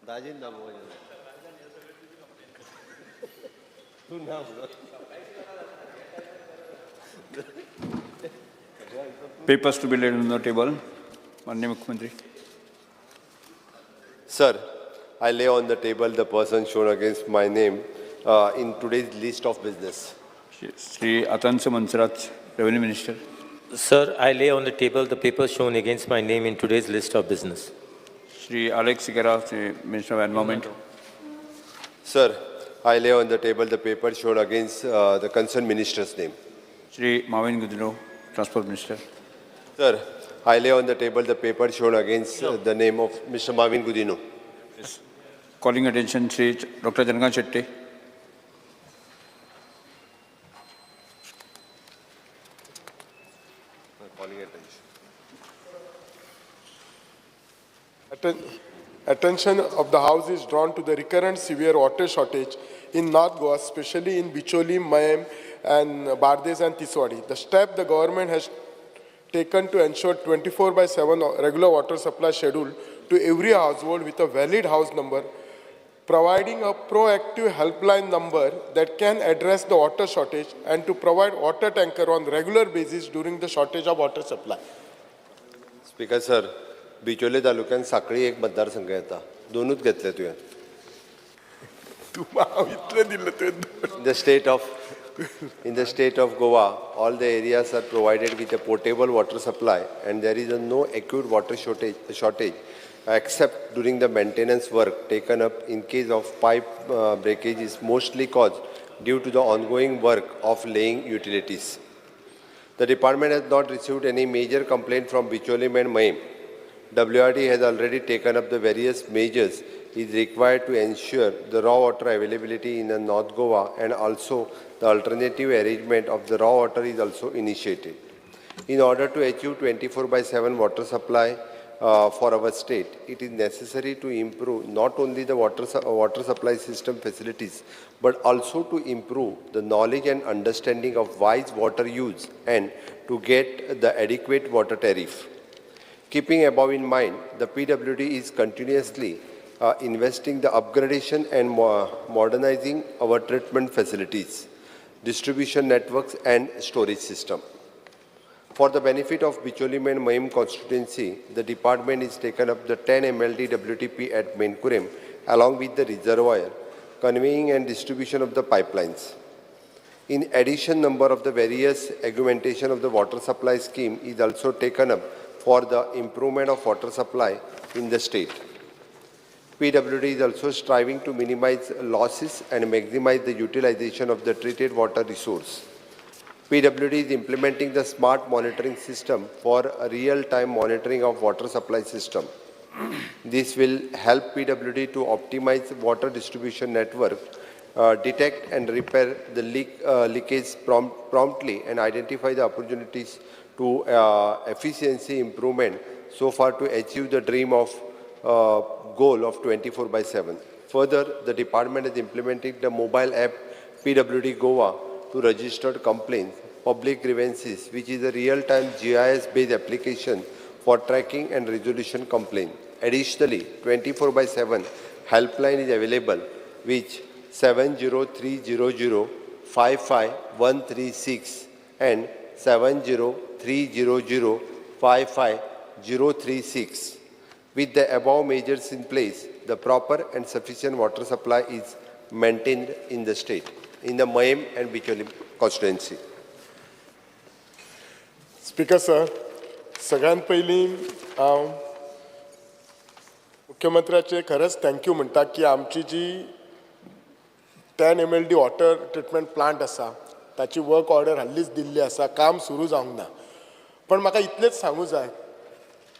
दाजीन दामोवपाचें तूं ना म्हणून. Papers to be laid on the table. माननीय मुख्यमंत्री. Sir, I lay on the table the person shown against my name in today's list of business. Shri Atanso Monserrate, Revenue Minister. Sir, I lay on the table the paper shown against my name in today's list of business. Shri Alex Sequeira, Minister of Environment. Sir, I lay on the table the paper shown against the concerned minister's name. Shri Mauvin Godinho, Transport Minister. Sir, I lay on the table the paper shown against the name of Mr. Mauvin Godinho. Calling attention Shri Dr. Chandrakant Shetty. Calling attention. Attention of the House is drawn to the recurrent severe water shortage in North Goa, especially in Bicholim, Mayem, and Bardez and Tiswadi. The step the government has taken to ensure 24/7 regular water supply schedule to every household with a valid house number, providing a proactive helpline number that can address the water shortage and to provide water tanker on regular basis during the shortage of water supply. Speaker sir, Bicholim तालुक्यान साखळी एक मतदारसंघ येता, दोनूच घेतले तुवें. तूं हांव इतलें दिल्लें तुवें. In the state of Goa, all the areas are provided with a potable water supply and there is a no acute water shortage except during the maintenance work taken up in case of pipe breakage is mostly caused due to the ongoing work of laying utilities. The department has not received any major complaint from Bicholim and Mahim. WRD has already taken up the various measures is required to ensure the raw water availability in the North Goa, and also the alternative arrangement of the raw water is also initiated. In order to achieve 24/7 water supply for our state, it is necessary to improve not only the water supply system facilities, but also to improve the knowledge and understanding of wise water use and to get the adequate water tariff. Keeping above in mind, the PWD is continuously investing the upgradation and modernizing our treatment facilities, distribution networks and storage system. For the benefit of Bicholim and Mahim constituency, the department is taken up the 10 MLD WTP at Mencurem along with the reservoir, conveying and distribution of the pipelines. In addition, number of the various augmentation of the water supply scheme is also taken up for the improvement of water supply in the state. PWD is also striving to minimize losses and maximize the utilization of the treated water resource. PWD is implementing the smart monitoring system for real-time monitoring of water supply system. This will help PWD to optimize water distribution network, detect and repair the leakage promptly and identify the opportunities to efficiency improvement so far to achieve the dream of goal of 24/7. Further, the department is implementing the mobile app PWD Goa to register complaints, public grievances, which is a real-time GIS-based application for tracking and resolution complaint. Additionally, 24/7 helpline is available, which 70300 55136 and 70300 55036. With the above measures in place, the proper and sufficient water supply is maintained in the state, in the Mahim and Bicholim constituency. Speaker sir, सगळ्यात पयलीं हांव मुख्यमंत्र्याचे खरेंच thank you म्हणटा की आमची जी 10 MLD water treatment plant आसा ताची वर्क ऑर्डर हाल्लीच दिल्ली आसा, काम सुरू जावंक ना. पण म्हाका इतलेंच सांगू जाय,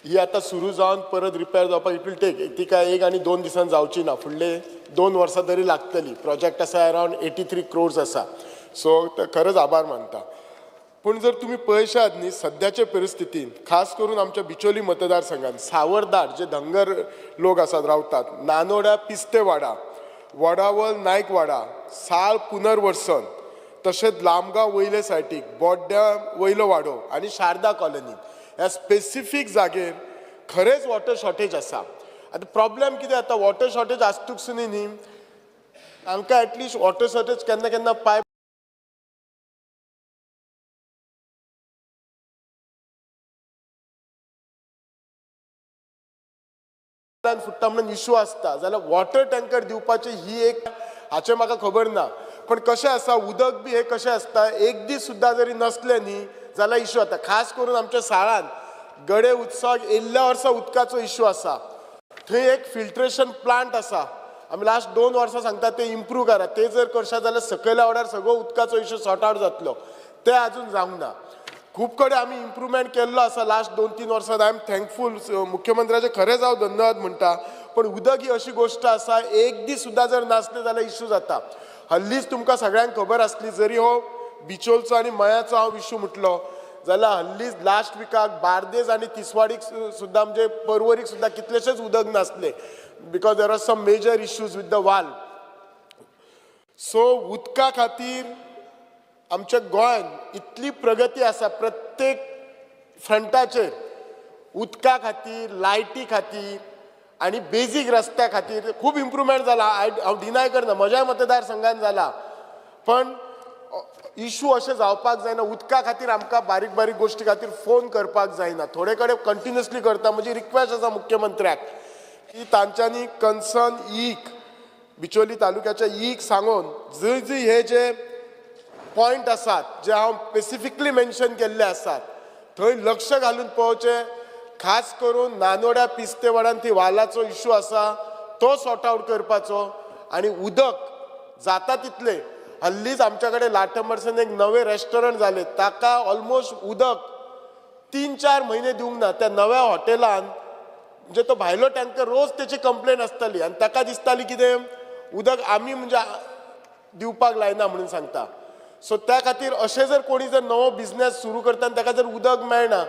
ही आतां सुरू जावन परत रिपेर जावपाक it will take, ती काय 1 आनी 2 दिसान जावची ना, फुडले 2 वर्सां तरी लागतली. प्रोजेक्ट आसा अरावंड 83 क्रोर्स आसा, सो खरेंच आभार मानता. पूण जर तुमी पळयशात न्ही सद्याचे परिस्थितीन, खास करून आमच्या बिचोली मतदारसंघात सावरदार जे धंगर लोक आसात रावतात, नानोडा पिस्तेवाडा, वडावल नायकवाडा, साळ पुनर्वसन, तशेंच लामगांव वयले सायटीक, बोड्ड्या वयलो वाडो आनी शारदा कॉलनी ह्या स्पेसिफीक जागेर खरेंच वॉटर शॉर्टेज आसा. आतां प्रॉब्लेम कितें जाता, वॉटर शॉर्टेज आसतूच न्ही तांकां, एटलिस्ट वॉटर शॉर्टेज केन्ना केन्ना पायप फुट्टा म्हणून इशू आसता, जाल्यार वॉटर टँकर दिवपाची ही एक हाचें म्हाका खबर ना. पण कशें आसा, उदक बी हें कशें आसता, एक दीस सुद्दां जरी नसलें न्ही जाल्यार इशू जाता. खास करून आमच्या साळान गडे उत्सवाक येयल्ल्या वर्सा उदकाचो इशू आसा. थंय एक फिल्ट्रेशन प्लांट आसा, आमी लास्ट 2 वर्सां सांगता ते इम्प्रूव करा. ते जर करशात जाल्यार सकयल्या वाड्यार सगळो उदकाचो इशू सॉर्ट आवट जातलो. ते आजून जावंक ना. खूब कडेन आमी इम्प्रूवमेंट केल्लो आसा लास्ट 2-3 वर्सां. I am thankful, मुख्यमंत्र्याचे खरेंच हांव धन्यवाद म्हणटा. पण उदक ही अशी गोश्ट आसा, एक दीस सुद्दां जर नासलें जाल्यार इशू जाता. हल्लीच तुमकां सगळ्यांक खबर आसली, जरी हो बिचोलचो आनी मयाचो हांव इशू म्हटलो जाल्यार हल्लीच लास्ट विकाक बार्देज आनी तिसवाडीक सुद्दां, म्हणजे परवरीक सुद्दां कितलेशेच उदक नासले, because there are some major issues with the valve. So उदका खातीर आमच्या गोंयांत इतली प्रगती आसा प्रत्येक फ्रंटाचेर, उदका खातीर, लायटी खातीर आनी बेजीक रस्त्या खातीर खूब इम्प्रुवमेंट जाला. हांव डिनाय करना, म्हज्या मतदारसंघान जाला. पण इशू अशें जावपाक जायना. उदका खातीर आमकां बारीक बारीक गोश्टी खातीर फोन करपाक जायना, थोडे कडेन कंटिन्युअसली करता. म्हजी रिक्वेस्ट आसा मुख्यमंत्र्याक की तांच्यांनी कन्सर्न ईक, बिचोली तालुक्याच्या ईक सांगून जंय जंय हे जे पॉयंट आसात जे हांव स्पेसिफिकली मेन्शन केल्ले आसात थंय लक्ष घालून पळोवचें. खास करून नानोड्या पिस्तेवाडान ती वालाचो इशू आसा तो सॉर्ट आवट करपाचो आनी उदक जाता तितलें. हल्लीच आमच्या कडेन लाटंबरसान एक नवें रेस्टॉरंट जालें, ताका ऑलमोस्ट उदक 3-4 म्हयने दिवंक ना. त्या नव्या हॉटेलान म्हणजे तो भायलो टँकर रोज तेची कंप्लेन आसताली आनी ताका दिसताली कितें उदक आमी म्हणजे दिवपाक लायना म्हणून सांगता. सो त्या खातीर अशें जर कोणी जर नवो बिजनेस सुरू करता आनी ताका जर उदक मेळना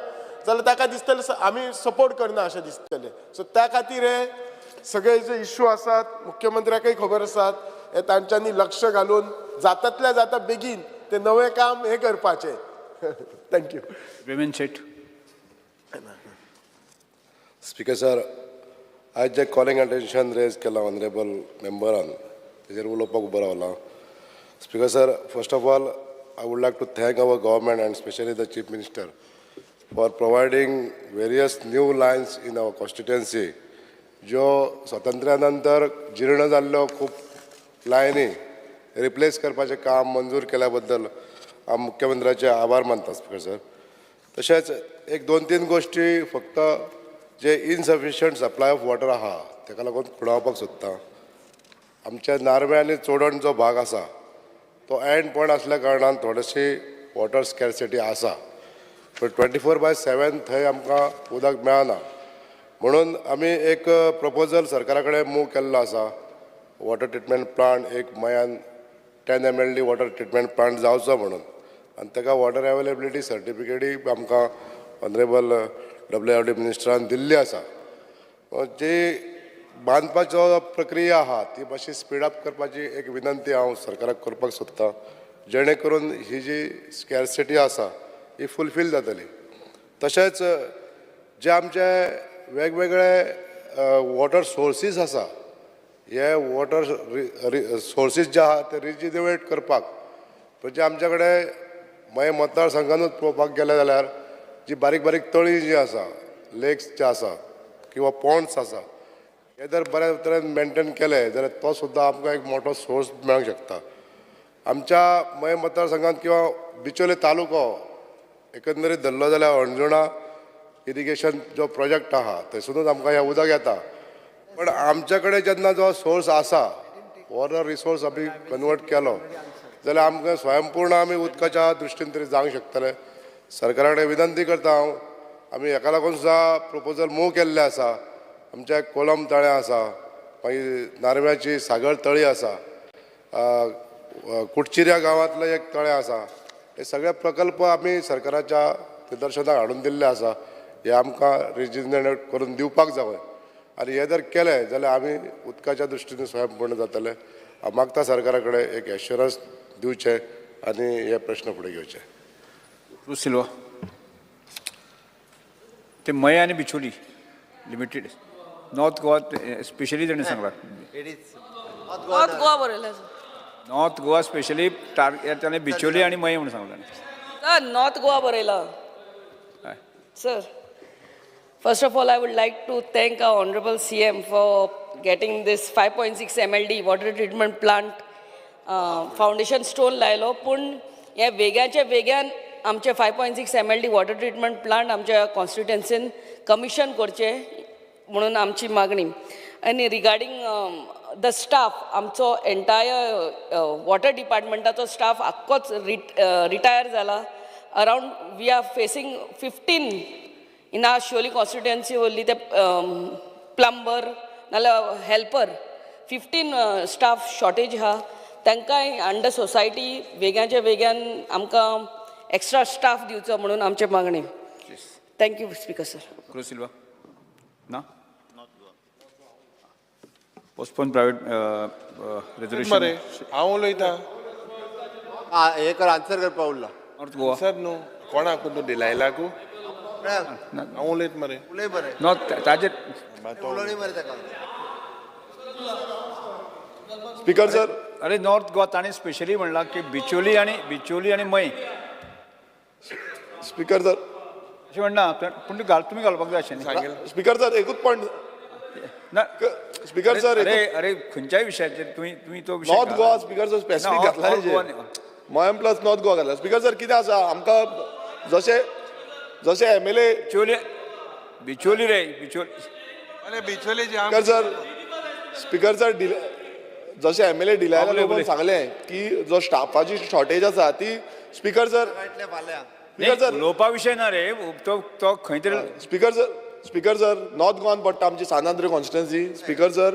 जाल्यार ताका दिसतलें आमी सपोर्ट करना अशें दिसतलें. सो त्या खातीर हे सगळे जे इशू आसात मुख्यमंत्र्याकय खबर आसात, हे तांच्यांनी लक्ष घालून जातातल्या जाता बेगीन ते नवें काम हें करपाचें. Thank you. Women Seth. Speaker sir, आयज जे कॉलिंग अटेन्शन रेज केलां ऑनरेबल मेंबरान तेजेर उलोवपाक उबो रावलां. Speaker sir, first of all I would like to thank our government and specially the chief minister for providing various new lines in our constituency. ज्यो स्वातंत्र्या नंतर जीर्ण जाल्ल्यो खूब लायनी रिप्लेस करपाचें काम मंजूर केल्या बद्दल हांव मुख्यमंत्र्याचे आभार मानता स्पिकर सर. तशेंच एक 2-3 गोश्टी फक्त जे इनसफिशियंट सप्लाय ऑफ वॉटर आहा तेका लागून खुणावपाक सोदता. आमच्या नार्वे आनी चोडण जो भाग आसा तो एंड पॉयंट आसल्या कारणान थोडेशी वॉटर स्कॅर्सिटी आसा, पूण 24/7 थंय आमकां उदक मेळना. म्हणून आमी एक प्रपोजल सरकारा कडेन मूव केल्लो आसा, वॉटर ट्रिटमेंट प्लांट एक मयान 10 MLD water treatment plant जावचो म्हणून, आनी ताका वॉटर एवेलेबिलिटी सर्टिफिकेटूय आमकां ऑनरेबल WRD मिनिस्टरान दिल्ली आसा. जी बांदपाचो प्रक्रिया आहा ती मातशी स्पीड अप करपाची एक विनंती हांव सरकाराक करपाक सोदतां, जेणे करून ही जी स्कॅर्सिटी आसा ही फुलफील जातली. तशेंच जे आमचे वेगवेगळे वॉटर सोर्सीस आसा, हे वॉटर सोर्सीस जे आहा ते रिजिनरेट करपाक, म्हणजे आमच्या कडेन मये मतदारसंघानूच पळोवपाक गेले जाल्यार जी बारीक बारीक तळी जी आसा, लेक्स जे आसा किंवा पॉन्ड्स आसा, हे जर बऱ्या तरेन मेनटेन केले जाल्यार तो सुद्दां आमकां एक मोठो सोर्स मेळूंक शकता. आमच्या मये मतदारसंघात किंवा बिचोले तालुको एकंदरीत धरलो जाल्यार अंजुणा इरिगेशन जो प्रोजेक्ट आहा थंयसुनूच आमकां हें उदक येता. पण आमच्या कडेन जेन्ना जो सोर्स आसा वॉटर रिसोर्स आमी कन्वर्ट केलो जाल्यार आमकां स्वयंपूर्ण आमी उदकाच्या दृश्टीन तरी जावंक शकतले. सरकारा कडेन विनंती करता हांव, आमी हेका लागून सुद्दां प्रपोजल मूव केल्लें आसा. आमच्या कोलम तळें आसा, मागीर नार्व्याची सागर तळी आसा, कुडचिऱ्या गांवांतलें एक तळें आसा. हे सगळे प्रकल्प आमी सरकाराच्या निदर्शनाक हाडून दिल्ले आसा. हे आमकां रिजिनरेट करून दिवपाक जाय आनी हे जर केले जाल्यार आमी उदकाच्या दृश्टीन स्वयंपूर्ण जातले. हांव मागता सरकारा कडेन एक एश्युरन्स दिवचें आनी हे प्रश्न फुडें घेवचे. क्रूज सिल्वा. ते मये आनी Bicholim limited. North Goa specially ताणें सांगला. It is north Goa बरयला सर. नॉर्थ गोवा स्पेशली ताणें बिचोली आनी मये म्हणून सांगला. सर, नॉर्थ गोवा बरयला. हय. Sir, first of all, I would like to thank our Honorable CM for getting this 5.6 MLD water treatment plant foundation stone लायलो. पूण हे वेग्याच्या वेग्यान आमचे 5.6 MLD water treatment plant आमच्या कॉन्स्टिट्युएन्सीन कमिशन करचें म्हणून आमची मागणी. आनी रिगार्डींग the staff, आमचो एंटायर वॉटर डिपार्टमेंटाचो स्टाफ आख्खोच रिटायर जाला. Around we are facing 15 in our Siolim constituency only, ते प्लंबर नाल्यार हेल्पर, 15 स्टाफ शॉर्टेज आहा. तांकांय अंडर सोसायटी वेग्याच्या वेग्यान आमकां एक्स्ट्रा स्टाफ दिवचो म्हणून आमचें मागणें. Thank you speaker sir. Cruz Silva ना. Postpone private resolution. मरे, हांव उलयतां. हे कर, आन्सर करपा उरला. नॉर्थ गोवा. सर, न्हू कोणाक तूं डिलायलाकू हांव उलयत मरे. उलय बरें. नॉर्थ ताजेर. उलोवणी मरे ताका. Speaker sir. अरे, नॉर्थ गोवा ताणें स्पेशली म्हणलां की बिचोली आनी मये. Speaker sir. अशें म्हणना, पूण घाल, तुमी घालपाक जाय अशें न्ही. स्पीकर सर, एकूच पॉयंट. ना. Speaker sir. अरे अरे, खंयच्याय विशयाचेर तुमी तुमी तो विशय नॉर्थ घाला. गोवा स्पीकर सर, स्पेसिफीक ना, घातला. North Goa. Mayem plus north Goa घातला. स्पीकर सर, कितें आसा, आमकां जशें जशें एमएलए बिचोली, बिचोली रे, बिचोली. अरे, बिचोलेचे. स्पीकर सर, स्पीकर सर, जशें एमएलए डिलायला उलय, लोबोन उलय. सांगलें की जो स्टाफाची शॉर्टेज आसा ती, स्पीकर सर. फाल्यां. Speaker sir. उलोवपा विशय ना रे तो, तो खंय तरी. Speaker sir, speaker sir, north गोवान पडटा आमची सान आंद्रे कॉन्स्टिट्युएन्सी. स्पीकर सर,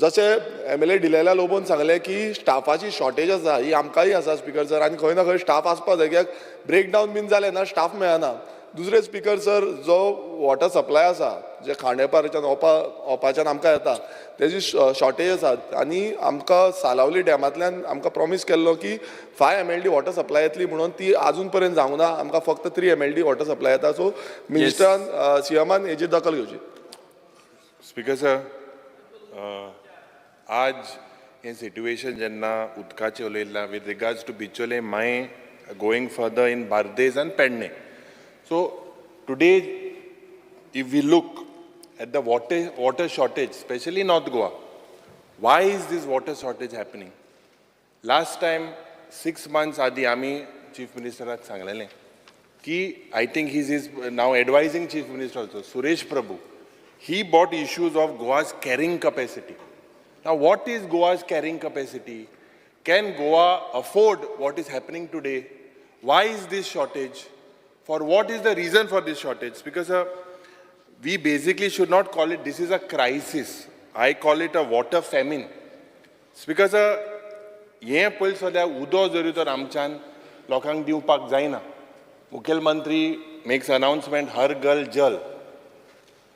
जशें एमएलए डिलायला लोबोन सांगलें की स्टाफाची शॉर्टेज आसा, ही आमकांय आसा स्पीकर सर. आनी खंय ना खंय स्टाफ आसपा जाय, कित्याक ब्रेक डावन बीन जालें ना स्टाफ मेळना. दुसरें स्पीकर सर, जो वॉटर सप्लाय आसा, जे खांडेपारच्यान ओपा, ओपाच्यान आमकां येता, तेजी शॉर्टेज आसा. आनी आमकां सालावली डॅमांतल्यान आमकां प्रॉमीस केल्लो की 5 MLD water supply येतली म्हणून, ती आजून पर्यंत जावंक ना. आमकां फक्त 3 MLD water supply येता. सो मिनिस्टरान, सीएमान हेजी दखल घेवची. स्पीकर सर, आज हें सिट्युएशन जेन्ना उदकाचें उलयलां with regards to Bicholim, Mayem, going further in Bardez आनी Pedne, so today if we look at the water shortage, specially North Goa, why is this water shortage happening? Last time 6 months आदी आमी chief मिनिस्टराक सांगलेलें की I think he is now advising chief minister also, Suresh Prabhu, he brought issues of Goa's carrying capacity. Now, what is Goa's carrying capacity? Can Goa afford what is happening today? Why is this shortage? For what is the reason for this shortage? Because we basically should not call it, this is a crisis. I call it a water famine. It's because हें पयलीं सद्या उदो जरी तर आमच्यान लोकांक दिवपाक जायना. मुखेलमंत्री मेक्स अनाउन्समेंट, हर घर जल,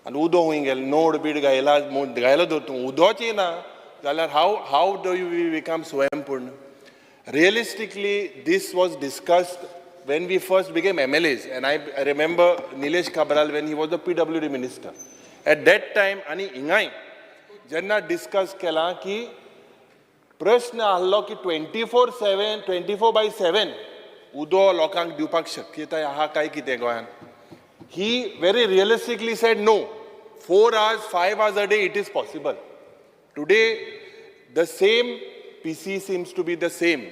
आनी उदो खूंय गेलें? नोड बीड घायला, घायलो धर तूं, उदोच येना जाल्यार how do you we become स्वयंपूर्ण? Realistically, this was discussed when we first became MLAs, and I remember Nilesh Cabral when he was the PWD minister. At that time, आनी हिंगाय जेन्ना डिस्कस केलां की प्रश्न आहलो की 24/7, 24/7 उदो लोकांक दिवपाक शक्यताय आहा काय कितें गोंयांत, he very realistically said no, 4 hours, 5 hours a day it is possible. Today the same PC seems to be the same.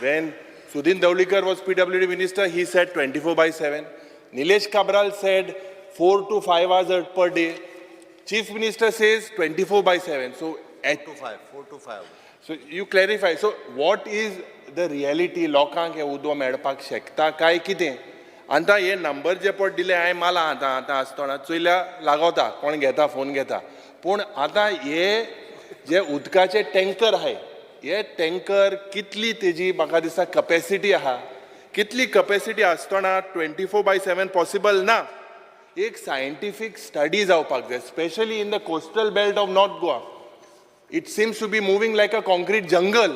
When Sudin Dhavalikar was PWD minister, he said 24/7. Nilesh Cabral said 4 to 5 hours per day. Chief Minister says 24/7. So at To 5, 4 to 5. So you clarify. So what is the reality? लोकांक हें उदक मेळपाक शकता काय कितें? आतां हे number जे पळय दिले हांवें माला, आतां आतां आसतना चोयल्या लागोता, कोण घेता फोन घेता. पूण आतां हे जे उदकाचे टँकर आहाय, हे टँकर कितली तेजी म्हाका दिसता कपॅसिटी आहा? कितली कपॅसिटी आसतना 24/7 पॉसिबल ना. एक सायंटिफीक स्टडी जावपाक जाय, specially in the coastal belt of North Goa. It seems to be moving like a concrete jungle.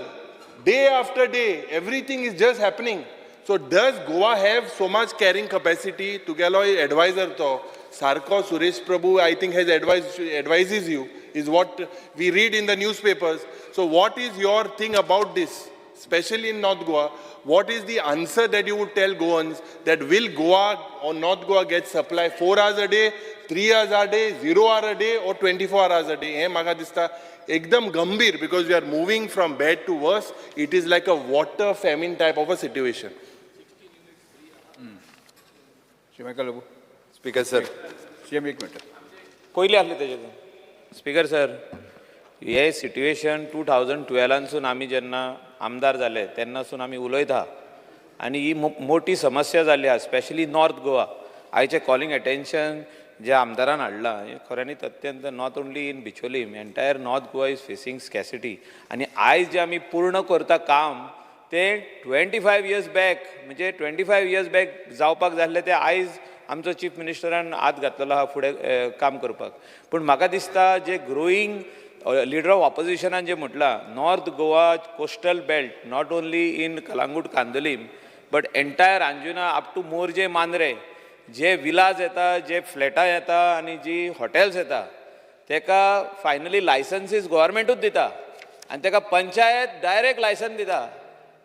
Day after day, everything is just happening. So does Goa have so much carrying capacity? तुगेलो advisor तो सारको Suresh Prabhu I think has advises you is what we read in the newspapers. So what is your thing about this, specially in North Goa? What is the answer that you would tell Goans that will Goa or North Goa get supply 4 hours a day, 3 hours a day, 0 hour a day or 24 hours a day? हें म्हाका दिसता एकदम गंभीर, because we are moving from bad to worse. It is like a water famine type of a situation. Shri Michael Lobo. Speaker sir. CM, एक minute. पयलीं आसलें तेजें. Speaker sir, हे सिट्युएशन 2012सून, आमी जेन्ना आमदार जाले तेन्नासून आमी उलयता आनी ही मोठी समस्या जाल्ली आहा, स्पेशली नॉर्थ गोवा. आयचें कॉलिंग एटेन्शन जे आमदारान हाडलां हें खऱ्यांनीच अत्यंत, not only in Bicholim, entire North Goa is facing scarcity. आनी आयज जें आमी पूर्ण करता काम तें 25 इयर्स बॅक, म्हणजे 25 इयर्स बॅक जावपाक जाय आसलें, तें आयज आमचो चीफ मिनिस्टरान हात घातलेलो आहा फुडें काम करपाक. पूण म्हाका दिसता, जे ग्रोईंग लिडर ऑफ ऑपोजिशनान जे म्हटलां, North Goa coastal belt, not only in Calangute, Candolim, but entire Anjuna up to Morjim, Mandrem, जे विलाज येता, जे फ्लॅटां येता आनी जी हॉटेल्स येता, तेका फायनली लायसन्सीस गोवोरमेंटूच दिता आनी तेका पंचायत डायरेक्ट लायसन दिता.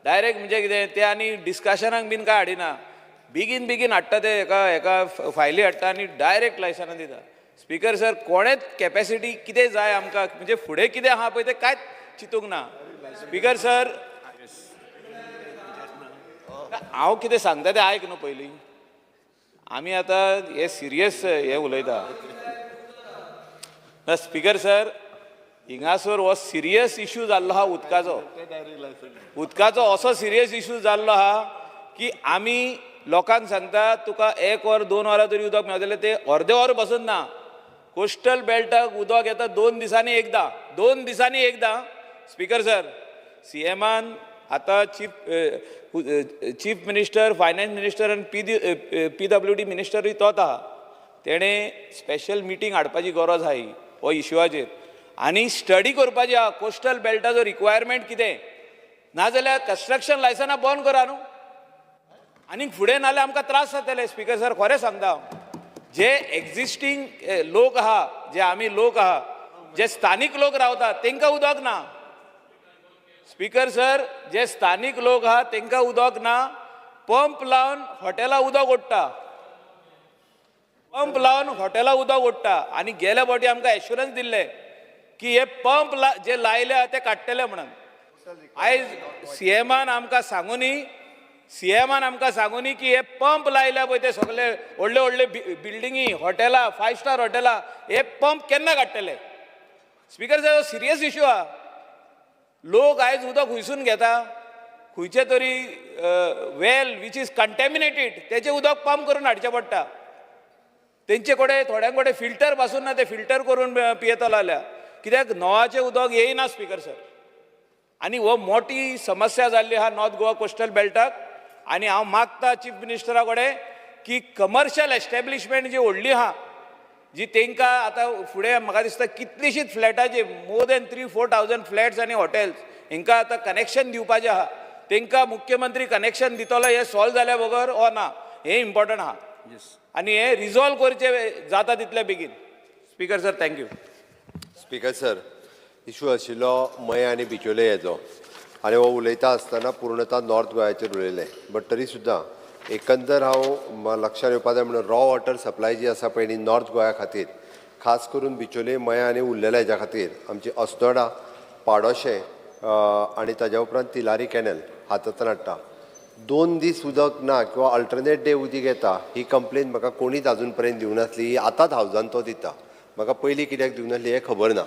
डायरेक्ट म्हणजे कितें ते आनी डिस्कशनाक बीन काय हाडिना. बेगीन बेगीन हाडटा ते, हेका हेका फायली हाडटा आनी डायरेक्ट लायसनां दिता. स्पिकर सर, कोणेच कॅपेसिटी कितें जाय आमकां, म्हणजे फुडें कितें आहा पळय तें कांयच चिंतूंक ना. स्पिकर सर, हांव कितें सांगता तें आयक न्हू पयलीं. आमी आतां हे सिरियस हे उलयता ना. स्पिकर सर, हिंगासर हो सिरियस इशू जाल्लो आहा उदकाचो. उदकाचो असो सिरियस इशू जाल्लो आहा की आमी लोकांक सांगता, तुका एक वर, 2 वरां तरी उदक मेळतलें, जाल्यार ते अर्दे वर बसून ना. कोस्टल बेल्टाक उदक येता 2 दिसांनी एकदां, 2 दिसांनी एकदां. स्पिकर सर, सीएमान आतां chief minister, finance minister आनी पीडब्ल्यूडी मिनिस्टरूय तोच आहा. तेणें स्पेशल मिटींग हाडपाची गरज आहा ही हो इशुआचेर आनी स्टडी करपाची आहा, कोस्टल बेल्टाचो रिक्वायरमेंट कितें. नाजाल्यार कन्स्ट्रक्शन लायसनां बंद करा न्हू आनीक फुडें, नाल्यार आमकां त्रास जातले. स्पिकर सर, खरें सांगता हांव, जे एक्झिस्टींग लोक आहा, जे आमी लोक आहा, जे स्थानीक लोक रावता, तांकां उदक ना. स्पिकर सर, जे स्थानीक लोक आहा तांकां उदक ना. पंप लावन हॉटेलां उदक ओडटा, पंप लावन हॉटेलां उदक ओडटा. आनी गेल्या फावटी आमकां एश्युरन्स दिल्ले की हे पंप जे लायले ते काडटले म्हणून. आयज सीएमान आमकां सांगुनी, सीएमान आमकां सांगुनी की हे पंप लायल्या पळय ते सगळे व्हडले व्हडले बिल्डिंगी, हॉटेलां, फायव स्टार हॉटेलां, हे पंप केन्ना काडटले? स्पिकर साहेब, सिरियस इशू आहा. लोक आयज उदक खंयसून घेता? खंयचे तरी वेल which is contaminated, तेजें उदक पंप करून हाडचें पडटा. तेंचे कडेन, थोड्यां कडेन फिल्टर पासून ना. ते फिल्टर करून पियेतलो जाल्यार, कित्याक नळाचें उदक येयना. स्पिकर सर, आनी हो मोठी समस्या जाल्ली आहा नॉर्थ गोवा कोस्टल बेल्टाक. आनी हांव मागता चीफ मिनिस्टरा कडेन की कमर्शियल एस्टेब्लिशमेंट जी व्हडली आहा, जी तांकां आतां फुडें म्हाका दिसता कितलीशींच फ्लॅटाची, more than 3-4 thousand flats आनी हॉटेल्स, हांकां आतां कनेक्शन दिवपाचें आहा. तांकां मुख्यमंत्री कनेक्शन दितलो हें सॉल्व जाल्या बगर ओ ना. हें इम्पॉर्टंट आहा आनी हें रिजॉल्व करचें जाता तितले बेगीन. Speaker sir, thank you. Speaker sir, issue आशिल्लो मये आनी बिचोले हेजो आनी हो उलयता आसतना पूर्णता नॉर्थ गोव्याचेर उलयलें, बट तरी सुद्दां एकंदर हांव लक्षात येवपा जाय म्हणून रॉ वॉटर सप्लाय जी आसा पळय न्ही नॉर्थ गोव्या खातीर, खास करून बिचोले, मये आनी उरलेल्या हेज्या खातीर, आमची अस्नोडा, पाडोशें आनी ताज्या उपरांत तिलारी कॅनल हातांतल्यान हाडटा. 2 दीस उदक ना किंवा अल्टरनेट डे उदीक येता, ही कंप्लेन म्हाका कोणीच अजून पर्यंत दिवं नासली. ही आतांच हावजान तो दिता. म्हाका पयलीं कित्याक दिवं नासली हें खबर ना.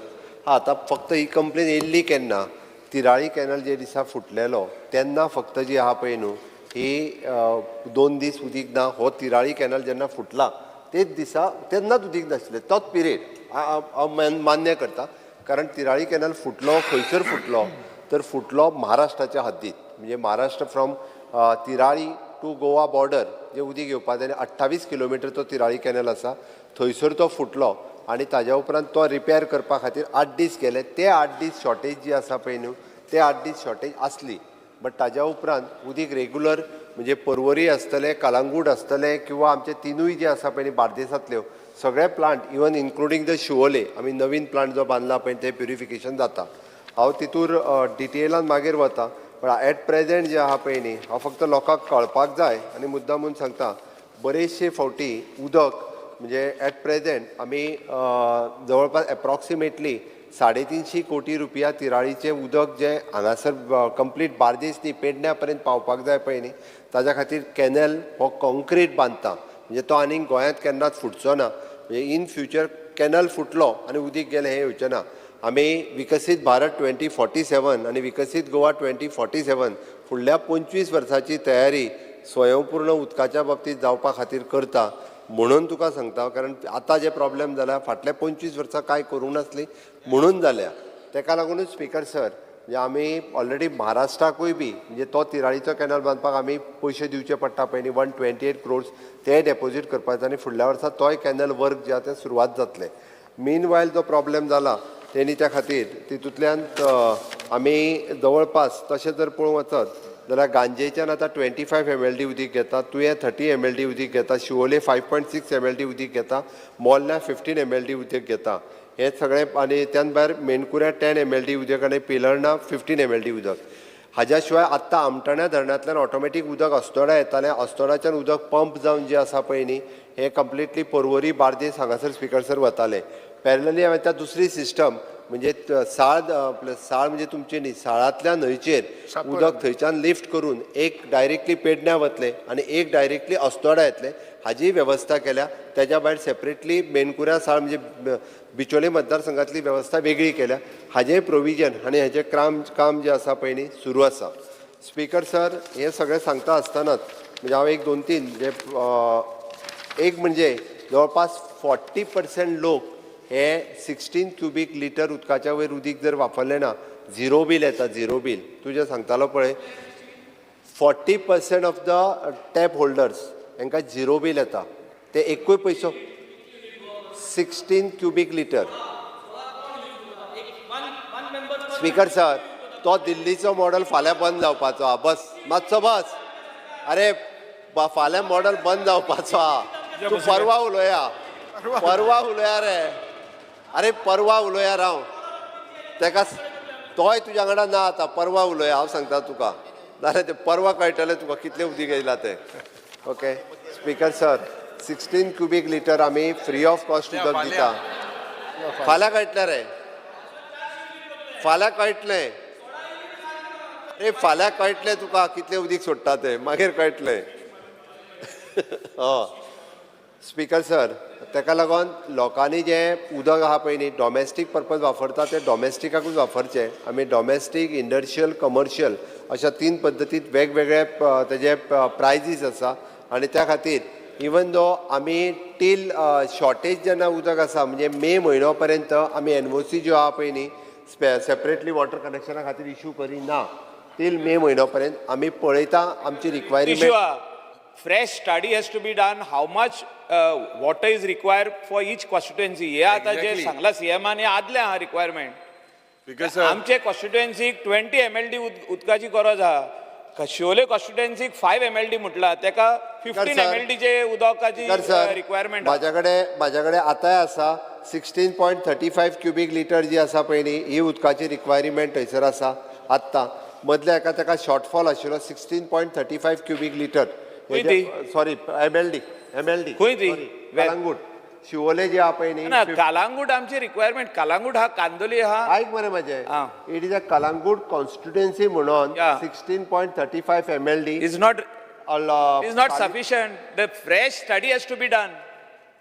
हा, आतां फक्त ही कंप्लेन येयल्ली केन्ना? तिराळी कॅनल जे दिसा फुटलेलो तेन्ना फक्त जी आहा पळय न्हू ही 2 दीस उदीक ना. हो तिराळी कॅनल जेन्ना फुटला तेच दिसा, तेन्नाच उदीक नासलें, तोच पिरियड हांव मान्य करता. कारण तिराळी कॅनल फुटलो खंयसर फुटलो, तर फुटलो महाराष्ट्राच्या हद्दीत, म्हणजे Maharashtra from Tirali to Goa border जे उदीक येवपा जाय आनी 28 किलोमिटर तो तिराळी कॅनल आसा, थंयसर तो फुटलो आनी ताज्या उपरांत तो रिपेर करपा खातीर 8 दीस गेले. ते 8 दीस शॉर्टेज जी आसा पळय न्हू, ते 8 दीस शॉर्टेज आसली, बट ताज्या उपरांत उदीक रेगुलर, म्हणजे परवरी आसतलें, कलांगूट आसतलें किंवा आमचे तिनूय जे आसा पळय न्ही बार्देसांतल्यो सगळे plant, even including the Siolim, आमी नवीन प्लांट जो बांदला पळय, ते प्युरिफिकेशन जाता. हांव तितूर डिटेलान मागीर वता, पण एट प्रेझेंट जे आहा पळय न्ही, हांव फक्त लोकांक कळपाक जाय आनी मुद्दाम म्हूण सांगता. बरेचशे फावटी उदक म्हणजे एट प्रेझेंट आमी जवळपास एप्रॉक्सिमेटली 350 कोटी रुपया तिराळीचें उदक जें हांगासर कंप्लीट बार्देस न्ही, पेडण्या पर्यंत पावपाक जाय पळय न्ही, ताज्या खातीर कॅनल हो कॉन्क्रीट बांदता, म्हणजे तो आनीक गोंयांत केन्नाच फुटचो ना. म्हणजे इन फ्युचर कॅनल फुटलो आनी उदीक गेलें हें येवचें ना. आमी विकसीत भारत 2047 आनी विकसीत गोवा 2047, फुडल्या 25 वर्साची तयारी स्वयंपूर्ण उदकाच्या बाबतींत जावपा खातीर करता म्हणून तुका सांगता, कारण आतां जे प्रॉब्लेम जाला, फाटल्या 25 वर्सां कांय करूंक नासली म्हणून जाल्या. तेका लागुनूच स्पीकर सर, म्हणजे आमी ऑलरेडी महाराष्ट्राकूय बी, म्हणजे तो तिराळीचो कॅनल बांदपाक आमी पयशे दिवचे पडटा पळय न्ही, 128 क्रोर्स, ते डेपोजीट करपाचे आनी फुडल्या वर्सा तोय कॅनल वर्क जे आहा तें सुरवात जातलें. मीन वायल जो प्रॉब्लेम जाला तेणी त्या खातीर तितूंतल्यान आमी जवळपास तशें जर पळोवंक वचत जाल्यार गांजेच्यान आतां 25 MLD उदीक घेता, तुयें 30 MLD उदीक घेता, शिवोले 5.6 MLD उदीक घेता, मोर्ला 15 MLD उदीक घेता. हें सगळें आनी त्यान भायर मेणकुऱ्या 10 MLD उदक आनी पिलर्णा 15 MLD उदक. हाज्या शिवाय आत्तां आमठाण्या धरणांतल्यान ऑटोमॅटीक उदक अस्नोडा येतालें. अस्नोडाच्यान उदक पंप जावन जें आसा पळय न्ही, हें कंप्लिटली पर्वरी, बार्देस हांगासर, स्पिकर सर, वतालें. पॅरलली हांवें त्या दुसरी सिस्टम म्हणजे साळ, आपलं साळ म्हणजे तुमची न्ही, साळांतल्या न्हंयचेर उदक थंयच्यान लिफ्ट करून एक डायरेक्टली पेडण्या वतलें आनी एक डायरेक्टली अस्नोडा येतलें, हाजी वेवस्था केल्या. तेज्या भायर सेपरेटली मेणकुऱ्या साळ म्हणजे बिचोले मतदारसंघातली वेवस्था वेगळी केल्या. हाजें प्रोविजन आनी हाजें काम जें आसा पळय न्ही, सुरू आसा. स्पीकर सर, हें सगळें सांगता आसतनाच म्हणजे हांव एक दोन तीन जे एक म्हणजे जवळपास 40% लोक हे 16 क्युबीक लिटर उदकाच्या वयर उदीक जर वापरलें ना, झिरो बील येता. झिरो बील तुजें सांगतालो पळय, 40% of the tap holders हांकां झिरो बील येता, ते एकूय पयसो. 16 cubic litre, speaker sir. तो दिल्लीचो मॉडल फाल्यां बंद जावपाचो आहा. बस, मातसो बस. अरे फाल्यां मॉडल बंद जावपाचो आहा. तूं परवा उलोया, परवा उलोया रे. अरे, परवा उलोया. राव, तेका तोय तुज्या वांगडा ना आतां. परवा उलोया, हांव सांगता तुका. नाल्यार ते परवा कळटलें तुका कितलें उदीक येयला तें. Okay speaker sir, 16 cubic litre आमी फ्री ऑफ कॉस्ट उदक दिता. फाल्यां कळटलें रे, फाल्यां कळटलें रे, फाल्यां कळटलें तुका कितलें उदीक सोडटा तें, मागीर कळटलें. हय स्पीकर सर, तेका लागून लोकांनी जें उदक आहा पळय न्ही, डॉमेस्टीक पर्पज वापरता तें डॉमेस्टिकाकूच वापरचें. आमी डॉमेस्टीक, इंडस्ट्रियल, कमर्शियल अशा तीन पद्दतीत वेगवेगळे तेजे प्रायजीस आसा आनी त्या खातीर इवन दो आमी टील शॉर्टेज जेन्ना उदक आसा, म्हणजे मे म्हयनो पर्यंत आमी एनओसी ज्यो आहा पळय न्ही, सेपरेटली वॉटर कनेक्शना खातीर इशू करिना. टील मे म्हयनो पर्यंत आमी पळयता आमची requirement. Issue ah, fresh study has to be done, how much water is required for each constituency. हे आतां जे सांगला सीएमान, हे आदलें आहा रिक्वायरमेंट. Because sir, आमचे कॉन्स्टिट्युएन्सीक 20 MLD उदकाची गरज आहा. शिवोले कॉन्स्टिट्युएन्सीक 5 MLD म्हटला, तेका 15 एमएलडीचे उदकाची सर सर रिक्वायरमेंट. माझ्याकडे आतांय आसा, 16.35 cubic litre जी आसा पळय न्ही, ही उदकाची रिक्वायरमेंट थंयसर आसा. आत्तां मदल्या एका ताका शॉर्टफॉल आशिल्लो 16.35 cubic litre. खंय ती? Sorry, MLD, MLD. खंय ती? कलांगूट, शिवोले जी आहा पळय ना. न्ही. कालांगूट आमची रिक्वायरमेंट, कालांगूट हा, कांदोली हा. आयक मरे म्हजें. आं. It is a Calangute constituency म्हणून 16.35 MLD is not sufficient. The fresh study has to be done.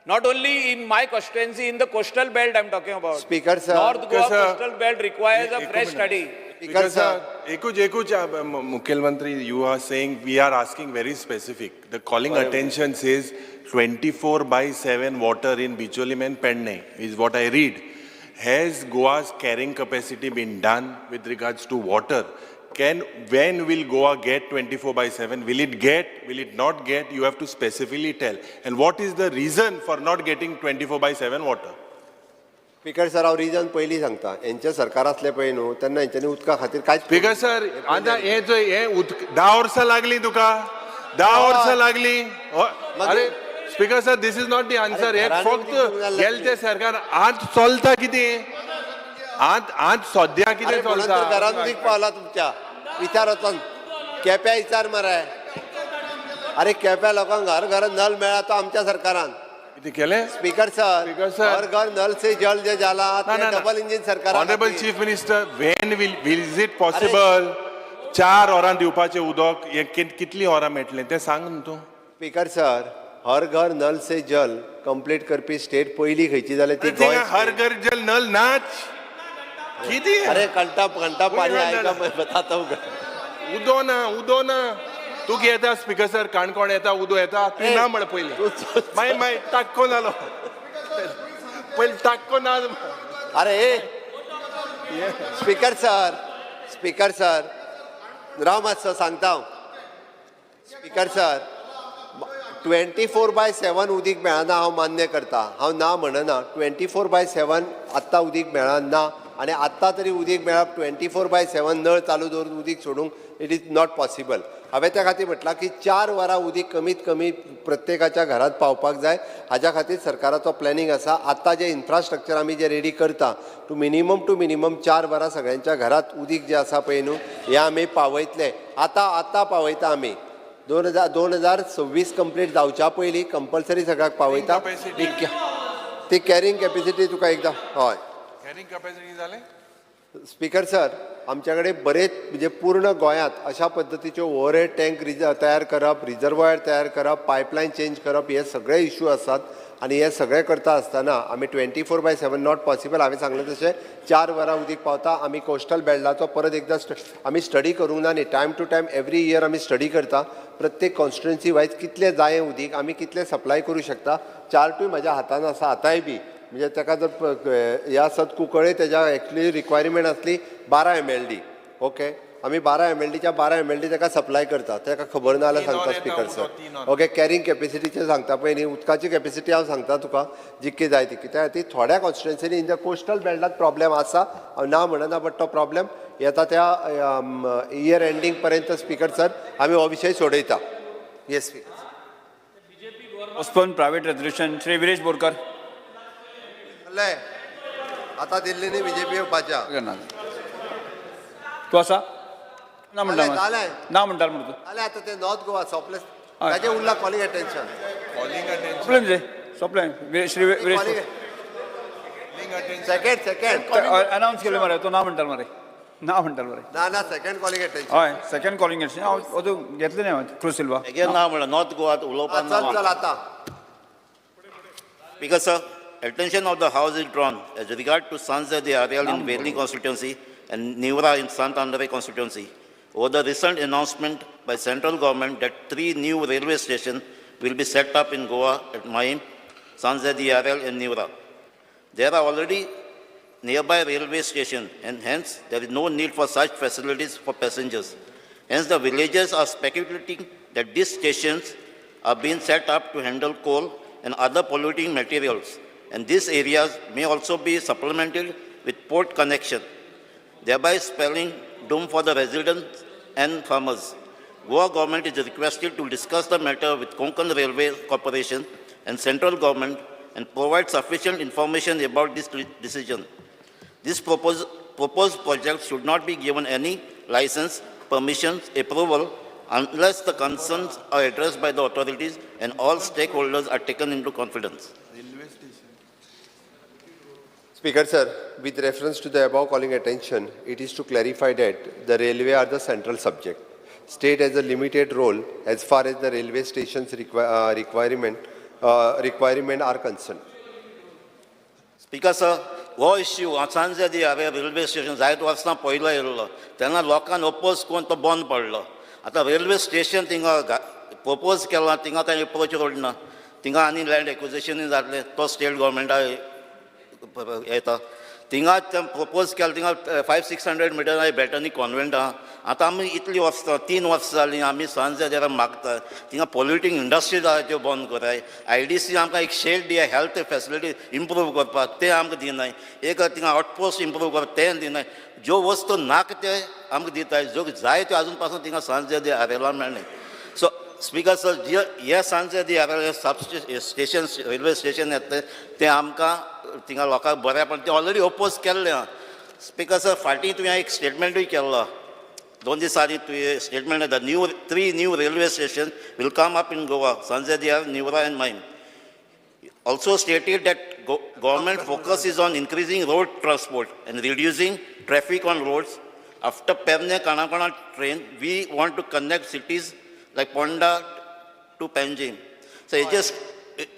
Not only in my constituency, in the coastal belt I'm talking about. Speaker sir. North Goa Speaker sir. Coastal belt requires a एक fresh minute. study. Speaker Because sir. Sir, एकूच एकूच मुख्यमंत्री, you are saying, we are asking very specific. The calling attention says 24 by 7 water in Bicholim and Pedne is what I read. Has Goa's carrying capacity been done with regards to water? When will Goa get 24 by 7? Will it get, will it not get? You have to specifically tell. And what is the reason for not getting 24 by 7 water? Speaker sir, हांव reason पयलीं सांगता. हेंचें सरकार आसलें पळय न्हू, तेन्ना हेंच्यांनी उदका खातीर कांयच स्पीकर सर, आतां हे जो हे उदक 10 वर्सां लागली तुका, 10 वर्सां लागली. अरे. Speaker sir, this is not the answer. अरे, हे घरांनी फक्त उदीक दिवंक जाय गेले ते सरकार आज चलता कितें, आज आज सद्या अरे कितें म्हणून तर चलता? घरात उदीक पावला तुमच्या. विचार वचोन केप्या विचार मरे. अरे, केप्या लोकांक घर घर नल मेळ्ळा तो आमच्या सरकारान. कितें केलें? Speaker sir, speaker sir. घर घर नल से जल जे जाला ना, ते ना, ना. डबल इंजिन सरकार. Honourable chief minister, when will is it possible 4 वरां दिवपाचें उदक हें कितलीं वरां मेळटलें तें सांग न्हू तूं. स्पीकर सर, हर घर नल से जल कंप्लीट करपी स्टेट पयली खंयची जाल्यार ती गोंय. थिंगा हर घर जल नल नाच कितें? अरे, कंटा कंटा पाणी कोण आएगा, मैं बताता हूँ. उदो ना, उदो ना. तूं येता स्पीकर सर, काणकोण येता, उदो येता, तूं ना म्हण पयलीं. मागीर मागीर टाक्को जालो पयलीं, टाक्को ना. अरे स्पीकर सर, स्पीकर सर, राव मातसो, सांगता हांव. Speaker sir, 24/7 उदीक मेळना हांव मान्य करता. हांव ना म्हणना. 24/7 आत्तां उदीक मेळना आनी आत्तां तरी उदीक मेळप, 24/7 नळ चालू दवरून उदीक सोडूंक, it is not possible. हांवें त्या खातीर म्हटलां की 4 वरां उदीक कमीत कमी प्रत्येकाच्या घरात पावपाक जाय. हाज्या खातीर सरकाराचो प्लॅनिंग आसा. आत्तां जें इन्फ्रास्ट्रक्चर आमी जें रेडी करता, टू मिनिमम 4 वरां सगळ्यांच्या घरात उदीक जें आसा पळय न्हू, हें आमी पावयतले. आतां आतां पावयता आमी. 2026 कंप्लीट जावच्या पयलीं कंपल्सरी सगळ्याक पावयता. Capacity. ती कॅरिंग कॅपेसिटी तुका एकदां, हय. कॅरिंग कॅपॅसिटी जालें? स्पीकर सर, आमच्या कडेन बरेच, म्हणजे पूर्ण गोंयांत अशा पद्दतीच्यो ओवरहेड टँक तयार करप, रिजर्वॉयर तयार करप, पायपलायन चेंज करप, हे सगळे इशू आसात. आनी हे सगळे करता आसतना आमी 24/7 not possible. हांवें सांगलें तशें 4 वरां उदीक पावता. आमी कोस्टल बेल्टाचो परत एकदां आमी स्टडी करूंक ना न्ही. Time to time every year आमी स्टडी करता, प्रत्येक कॉन्स्टिट्युएन्सी वायज कितलें जायें उदीक, आमी कितलें सप्लाय करूं शकता. चार्टूय म्हाज्या हातान आसा आतांय बी. म्हणजे ताका जर हे आसत, कुंकळे तेज्या एक्चुली रिक्वायरमेंट आसली 12 एमएलडी, ओके. आमी 12 एमएलडीच्या 12 एमएलडी ताका सप्लाय करता. ताका खबर ना जाल्यार 3 वर सांगता येता स्पीकर उदक, सर. 3 वर. ओके, कॅरिंग कॅपेसिटीचें सांगता पळय न्ही, उदकाची कॅपेसिटी हांव सांगता तुका जितकी जाय तितकी. त्या खातीर थोड्या कॉन्स्टिट्युएन्सीनी इन the coastal बेल्टात प्रॉब्लेम आसा, हांव ना म्हणना, बट तो प्रॉब्लेम येता त्या इयर एंडींग पर्यंत, स्पीकर सर, आमी हो विशय सोडयता. Yes speaker. Postpone private resolution, Shri Viresh Borkar. जालें, आतां दिल्लीनी बीजेपी येवपाच्या. तूं आसा ना म्हणटा? जालें, जालें. ना म्हणटालो म्हणटा तूं. जालें, आतां ते नॉर्थ गोवा सोंपलें. हय. ताजें उरला कॉलिंग अटेन्शन. Calling attention. सोंपलें तुजें, सोंपलें. Shri Viresh. Calling second, second. Announce केलें मरे, तूं ना म्हणटालो मरे, ना म्हणटालो मरे. ना ना, सेकंड कॉलिंग अटेन्शन. हय, सेकंड कॉलिंग अटेन्शन हांव अजून घेतलें न्ही हांवें. क्रूज सिल्वा. Again ना म्हणलं नॉर्थ गोवात उलोवपाक. चल चल आतां. Speaker sir, attention of the House is drawn as regard to Sanze de Areal in Veli constituency and Nivra in Sant Andre constituency over the recent announcement by central government that three new railway stations will be set up in Goa at Mahim, Sanze de Areal and Nivra. There are already nearby railway station and hence there is no need for such facilities for passengers. Hence the villagers are speculating that these stations are being set up to handle coal and other polluting materials, and these areas may also be supplemented with port connection, thereby spelling doom for the residents and farmers. Goa government is requested to discuss the matter with Konkan Railway Corporation and central government and provide sufficient information about this decision. This proposed project should not be given any license, permissions, approval unless the concerns are addressed by the authorities and all stakeholders are taken into confidence. Speaker sir, with reference to the above calling attention, it is to clarify that the railway are the central subject. State has a limited role as far as the railway stations requirement are concerned. Speaker sir, हो issue सांजे दी हांवें railway station जायत वर्सां पयलो येयल्लो तेन्ना लोकांक oppose करून तो बंद पडलो. आतां रेल्वे स्टेशन थिंगा प्रपोज केलां, थिंगा कांय एप्रोच रोड ना. थिंगा आनी लँड एक्विजिशनूय जातलें, तो स्टेट गोवोरमेंटा येता. थिंगा ते प्रपोज केलें, थिंगा 500-600 मिटर बेटनी कॉन्वेंट आहा. आतां आमी इतलीं वर्सां, 3 वर्सां जालीं, आमी सांजे जाल्यार मागता, थिंगा पोल्युटींग इंडस्ट्री आहा त्यो बंद कराय. आयडीसी आमकां एक शेड दिया, हेल्थ फेसिलिटी इम्प्रूव करपाक, तें आमकां दिनाय. एक थिंगा आउटपोस्ट इम्प्रूव करप, तें दिनाय. ज्यो वस्तू नाका ते आमकां दिताय, ज्यो जाय त्यो अजून पासून थिंगा सांजे आरेला मेळनाय. सो Speaker sir, जे सांजे दी सब स्टेशन, रेल्वे स्टेशन येतलें तें आमकां थिंगा लोकांक बरें, पण तें ऑलरेडी ओपोज केल्लें आहा. स्पीकर सर, फाटीं तुवें एक स्टेटमेंटूय केल्लो, 2 दिसां आदीं तुवें statement, the new three new railway station will come up in Goa, Sanjay De Neora and Mahim. Also stated that government focus is on increasing road transport and reducing traffic on roads. After Pernem Canacona train, we want to connect cities like Ponda to Panjim. So it just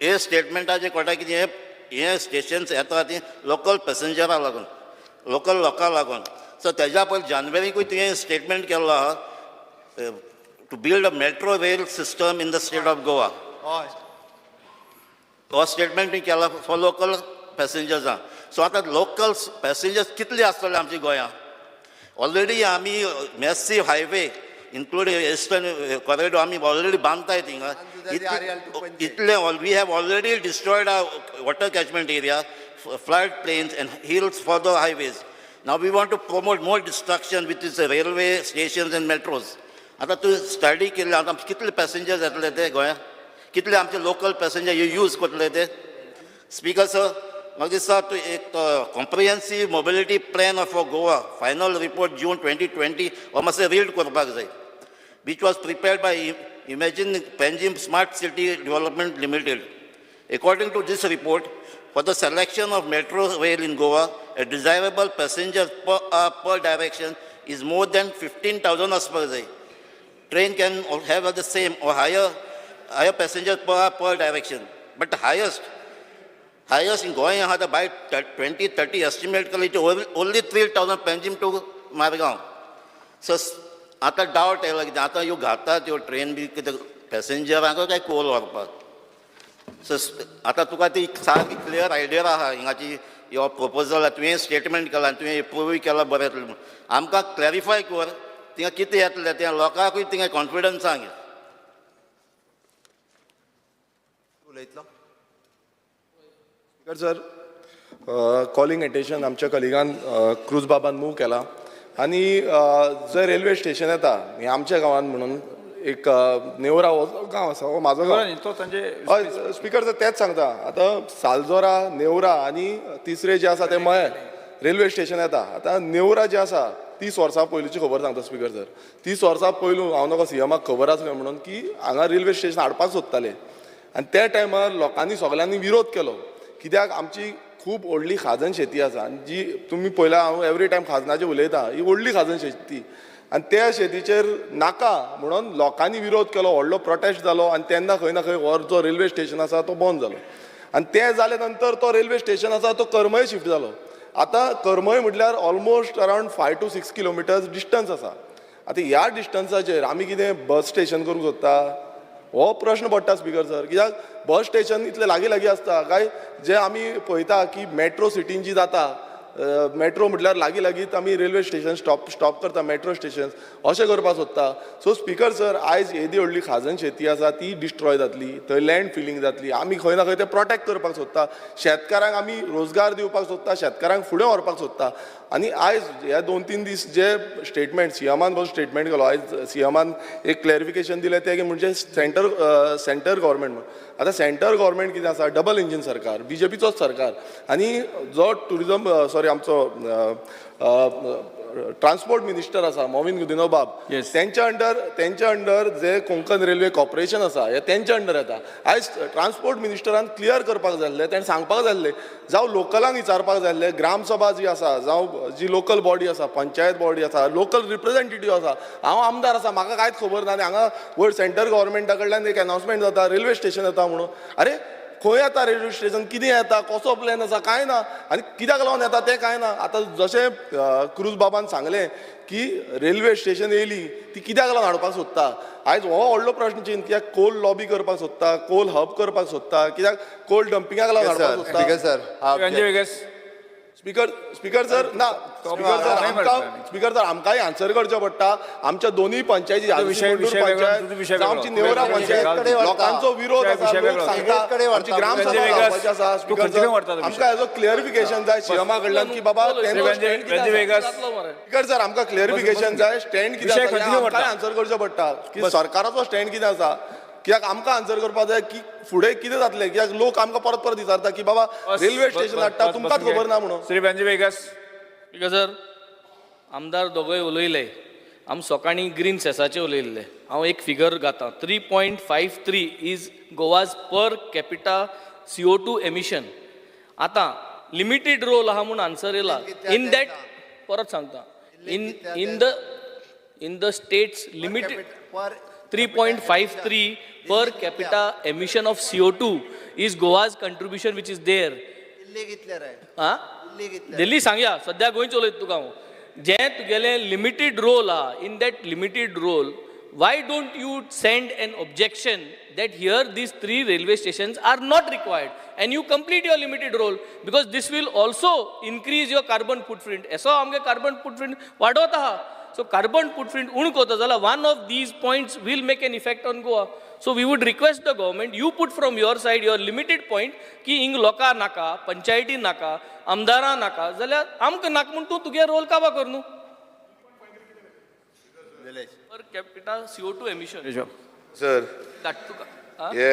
हे स्टेटमेंटाचे कळटा की हे हे stations येता ती local पॅसेंजरा लागून, local लोकां लागून. सो तेज्या पयलीं जानेवारीकूय तुवें स्टेटमेंट केल्लो आहा to build a metro rail system in the state of Goa. हो स्टेटमेंट तुवें केला फॉर लोकल पॅसेंजर्सां. सो आतां लोकल पॅसेंजर्स कितले आसतले आमच्या गोंयांत? ऑलरेडी आमी massive highway including eastern corridor आमी ऑलरेडी बांदताय थिंगा. इतले we have already destroyed our water catchment area, flood plains and hills for the highways. Now we want to promote more destruction with is railway stations and metros. आतां तूं study केल्ले, आतां कितले passengers येतले ते गोंयांत, कितले आमचे लोकल पॅसेंजर यूज करतले ते? स्पीकर सर, म्हाका दिसता तूं एक comprehensive mobility plan of Goa final report June 2020 हो मातशें रीड करपाक जाय, which was prepared by Imagine Panjim Smart City Development Limited. According to this report, for the selection of metro rail in Goa, a desirable passenger per direction is more than 15,000 आसपाक जाय. Train can have the same or higher passenger per direction. But the highest in Goa आहा by 2030 estimate केली only 3,000 Panjim to Margao. So आतां डावट येयला कितें, आतां ह्यो घालतात ह्यो ट्रेन बी कितें पॅसेंजरांक काय कोल व्हरपाक? सो आतां तुका ती सारकी क्लियर आयडिया आहा हिंगाची. हो प्रपोजल तुवें स्टेटमेंट केला आनी तुवें एप्रुवूय केला, बरें जातलें म्हूण. आमकां क्लॅरिफाय कर, थिंगा कितें येतलें तें, लोकांकूय थिंगा कॉन्फिडन्स सांग. उलयतलो. स्पीकर सर, कॉलिंग एटेन्शन आमच्या कलिगान क्रूज बाबान मूव केला आनी जंय रेल्वे स्टेशन येता हें आमच्या गांवांत म्हणून एक नेवरा हो जो गांव आसा, हो म्हाजो गांव. तो तांचे हय स्पीकर सर, तेच सांगता. आतां सालजोरा, नेवरा आनी तिसरे जे आसा ते मये रेल्वे स्टेशन येता. आतां नेवरा जे आसा, 30 वर्सां पयलूची खबर सांगता स्पीकर सर. 30 वर्सां पयलू हांव नकळो सीएमाक खबर आसा काय म्हणून की हांगा रेल्वे स्टेशन हाडपाक सोदताले आनी त्या टायमार लोकांनी सगल्यांनी विरोध केलो, कित्याक आमची खूब व्हडली खाजन शेती आसा आनी जी तुमी पळयला, हांव एवरी टायम खाजनाचेर उलयता, ही व्हडली खाजन शेती आनी त्या शेतीचेर नाका म्हणून लोकांनी विरोध केलो, व्हडलो प्रोटेस्ट जालो आनी तेन्ना खंय ना खंय हो जो रेल्वे स्टेशन आसा तो बंद जालो. आनी तें जाले नंतर तो रेल्वे स्टेशन आसा तो करमय शिफ्ट जालो. आतां करमय म्हटल्यार almost around 5 to 6 kilometers distance आसा. आतां ह्या डिस्टन्साचेर आमी कितें बस स्टेशन करूंक सोदता, हो प्रश्न पडटा स्पीकर सर. कित्याक बस स्टेशन इतलें लागीं लागीं आसता काय जे आमी पळयता की मेट्रो सिटीन जी जाता, मेट्रो म्हटल्यार लागीं लागींच आमी रेल्वे स्टेशन स्टॉप करता, मेट्रो स्टेशन अशें करपाक सोदता. सो स्पीकर सर, आयज येदी व्हडली खाजन शेती आसा ती डिस्ट्रॉय जातली, थंय लँड फिलींग जातली. आमी खंय ना खंय तें प्रोटेक्ट करपाक सोदता, शेतकारांक आमी रोजगार दिवपाक सोदता, शेतकारांक फुडें व्हरपाक सोदता. आनी आयज हे 2-3 दीस जे स्टेटमेंट सीएमान बरो स्टेटमेंट केलो, आयज सीएमान एक क्लॅरिफिकेशन दिलें तें की म्हणजे सेंटर गव्हर्मेंट म्हणून. आतां सेंटर गव्हर्मेंट कितें आसा, डबल इंजीन सरकार, बीजेपीचोच सरकार आनी जो टुरिजम, सॉरी, आमचो ट्रान्सपोर्ट मिनिस्टर आसा मॉविन गुदिन्हो बाब, तेंच्या अंडर जे कोंकण रेल्वे कॉर्पोरेशन आसा हे तेंच्या अंडर येता. आयज ट्रान्सपोर्ट मिनिस्टरान क्लियर करपाक जाय आसलें, तेणें सांगपाक जाय आसलें, जावं लोकलांक विचारपाक जाय आसलें, ग्रामसभा जी आसा, जावं जी लोकल बॉडी आसा, पंचायत बॉडी आसा, लोकल रिप्रेझेंटेटीव आसा. हांव आमदार आसा, म्हाका कांयच खबर ना आनी हांगा वयर सेंटर गव्हर्मेंटा कडल्यान एक अनाउन्समेंट जाता, रेल्वे स्टेशन येता म्हणून. अरे, खंय येता रेल्वे स्टेशन, कितें येता, कसो प्लॅन आसा, कांय ना आनी कित्याक लागून येता तें कांय ना. आतां जशें क्रूज बाबान सांगलें की रेल्वे स्टेशन येयली ती कित्याक लागून हाडपाक सोदता, आयज हो व्हडलो प्रश्न चिन्न. कित्याक कोल लॉबी करपाक सोदता, कोल हब करपाक सोदता, कित्याक कोल डंपिंगाक लागून हाडपाक सोदता? Speaker sir. Sanjay Vegas. Speaker speaker sir ना, स्पीकर सर, आमकां, स्पीकर सर, आमकांय आन्सर करचो पडटा. आमच्या दोनूय पंचायती, विशय- विशय वेगळो, पंचायत तुजो विशय जावं आमची वेगळो. नेवरा विशय पंचायत, वेगळो. लोकांचो विरोध विशय आसा, लोक वेगळो. सांगता आमची ग्रामसभा वेगळो. जावपाची आसा. तू स्पीकर खंयचे सर, व्हरता तो विशय? आमकां हेजो क्लियरिफिकेशन जाय सीएमा कडल्यान की बाबा तेंचो स्टँड कितें आसा. वेगास. स्पीकर सर, आमकां क्लियरिफिकेशन जाय, स्टँड कितें विशय आसा हें खंयचे आमकांय व्हरता? आन्सर करचो पडटा की सरकाराचो स्टँड कितें आसा, कित्याक आमकां आन्सर करपाक जाय की फुडें कितें जातलें, कित्याक लोक आमकां परत परत विचारता की बाबा रेल्वे स्टेशन हाडटा, तुमकांच खबर ना म्हणून. Shri Venzy Vegas. Speaker sir, आमदार दोगोय उलयले. आम सकाळीं ग्रीन सेसाचे उलयल्ले. हांव एक फिगर घातां, 3.53 is Goa's per capita CO2 emission. आतां लिमिटेड रोल आहा म्हूण आन्सर येयला. इन that, परत सांगता, in the states limited 3.53 per capita emission of CO2 is Goa's contribution which is there. आं, दिल्ली सांगया, सद्या गोंयचो उलयता तुका हांव. जें तुगेलें लिमिटेड रोल आहा, in that limited roll, why don't you send an objection that here these three railway stations are not required and you complete your limited role, because this will also increase your carbon footprint. असो आमगे carbon footprint वाडोवत आहा. So carbon footprint उण करता जाल्यार one of these points will make an effect on Goa. So we would request the government, you put from your side your limited point की हिंग लोकां नाका, पंचायती नाका, आमदारां नाका, जाल्यार आमकां नाका म्हूण तूं तुगे रोल काबा कर न्हू. Per capita CO2 emission. Sir, धाड तुका आं? हे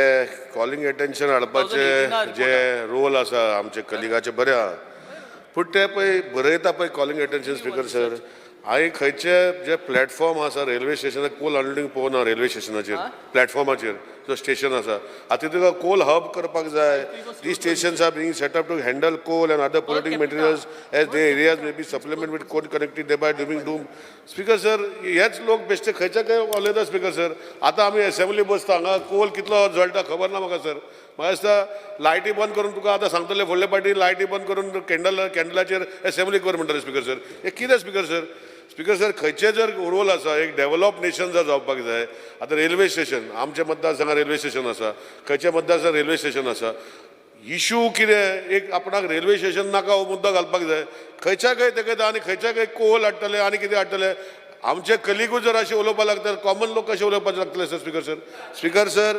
कॉलिंग एटेन्शन हाडपाचे 2018 जे रोल आसा आमचे कलिगाचे, बरें आहा, पूण ते पळय बरयता पळय कॉलिंग एटेन्शन, स्पीकर सर, हांवें खंयचे जे प्लॅटफॉर्म आसा रेल्वे स्टेशनार कोल अनलोडींग पळोवना. रेल्वे स्टेशनाचेर प्लॅटफॉर्माचेर जो स्टेशन आसा, आतां तुका कोल हब करपाक जाय. The stations are being set up to handle coal and other polluting materials as the areas may be supplement with coal connected by doing doom. Speaker sir, हेच लोक बेश्टे खंयच्या खंय उलयता. स्पीकर सर, आतां आमी एसेंब्ली बसता, हांगा कोल कितलो जळटा खबर ना म्हाका सर. म्हाका दिसता लायटी बंद करून तुका आतां सांगतले, फुडले पाटी लायटी बंद करून कॅन्डलाचेर एसेंब्ली कर म्हणटले. स्पीकर सर, हे कितें? स्पीकर सर, स्पीकर सर, खंयचे जर रोल आसा, एक डेव्हलप नेशन जर जावपाक जाय, आतां रेल्वे स्टेशन, आमच्या मतदारसंघात रेल्वे स्टेशन आसा, खंयच्या मतदारसंघात रेल्वे स्टेशन आसा? इशू कितें, एक आपणाक रेल्वे स्टेशन नाका हो मुद्दो घालपाक जाय. खंयच्या खंय तेकयता आनी खंयच्या खंय कोल हाडटले आनी कितें हाडटले. आमचे कलिगूच जर अशें उलोवपाक लागता, कॉमन लोक कशे उलोवपाक लागतले sir? Speaker sir, speaker sir,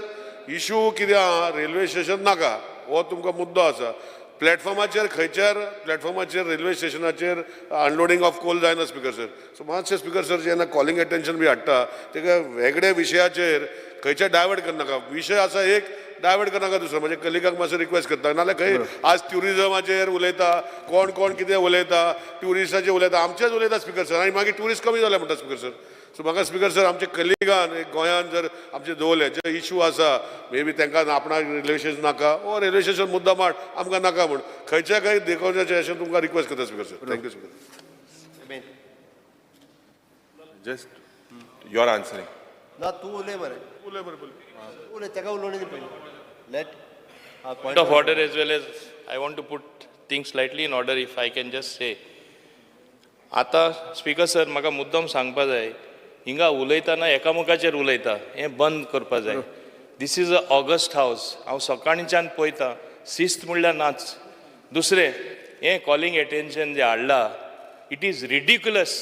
issue कितें आहा, रेल्वे स्टेशन नाका हो तुमकां मुद्दो आसा. प्लॅटफॉर्माचेर, खंयच्यार प्लॅटफॉर्माचेर रेल्वे स्टेशनाचेर अनलोडींग ऑफ कोल जायना. स्पीकर सर, सो मातशें स्पीकर सर, जेन्ना कॉलिंग एटेन्शन बी हाडटा, तेका वेगळे विशयाचेर खंयच्या डायवर्ट करनाका. विशय आसा एक, डायवर्ट करनाका दुसरो. म्हणजे कलिगाक मातसो रिक्वेस्ट करता. नाल्यार खंय आज ट्युरिजमाचेर उलयता, कोण कोण कितें उलयता, ट्युरिस्टाचेर उलयता, आमचेच उलयता स्पीकर सर, आनी मागीर ट्युरिस्ट कमी जाले म्हणटा स्पीकर सर. सो म्हाका स्पीकर सर, आमचे कलिगान एक गोंयान जर आमचे दवरले, जे इशू आसा, मे बी तांकां आपणाक रेल्वे स्टेशन नाका, ओ रेल्वे स्टेशन मुद्दा माड आमकां नाका म्हूण खंयच्या खंय देखोवपाचें अशें तुमकां रिक्वेस्ट करता speaker sir. Thank you, speaker. Just your answering. ना, तूं उलय मरे. उलय बरें, पयलीं. उलय, ताका उलोवणी दी पयलीं. Let Point of order, as well as I want to put things slightly in order, if I can just say. आतां स्पीकर सर, म्हाका मुद्दम सांगपा जाय, हिंगा उलयतना एकामेकाचेर उलयता, हें बंद करपा जाय. This is a august house. हांव सकाळींच्यान पळयता, शिस्त म्हणल्यार नाच. दुसरें, हें कॉलिंग एटेन्शन जें हाडलां, it is ridiculous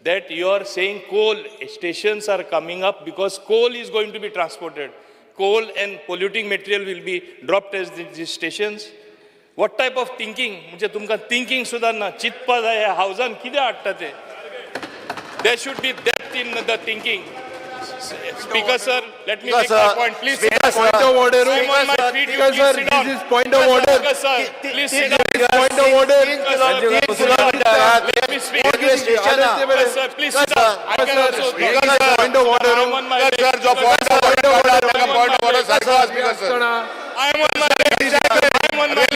that you are saying coal stations are coming up because coal is going to be transported. Coal and polluting material will be dropped as these stations. What type of thinking? म्हणजे तुमकां thinking सुद्दां ना. चिंतपा जाय ह्या हावजान कितें हाडटा ते. There should be depth in the thinking. Speaker sir, let me make my point. Please. Point of order. I'm on my feet. You Speaker please sir, sit down. this is point of order. Speaker sir, please sit down. Point of order. Sir, please sit down. Let me speak. Station. Sir, please sit down. I can also. Point of order. I'm on my leg. Sir, जो point of order, ताका point of order सारको आसा speaker sir. I am on my leg. I am on my leg.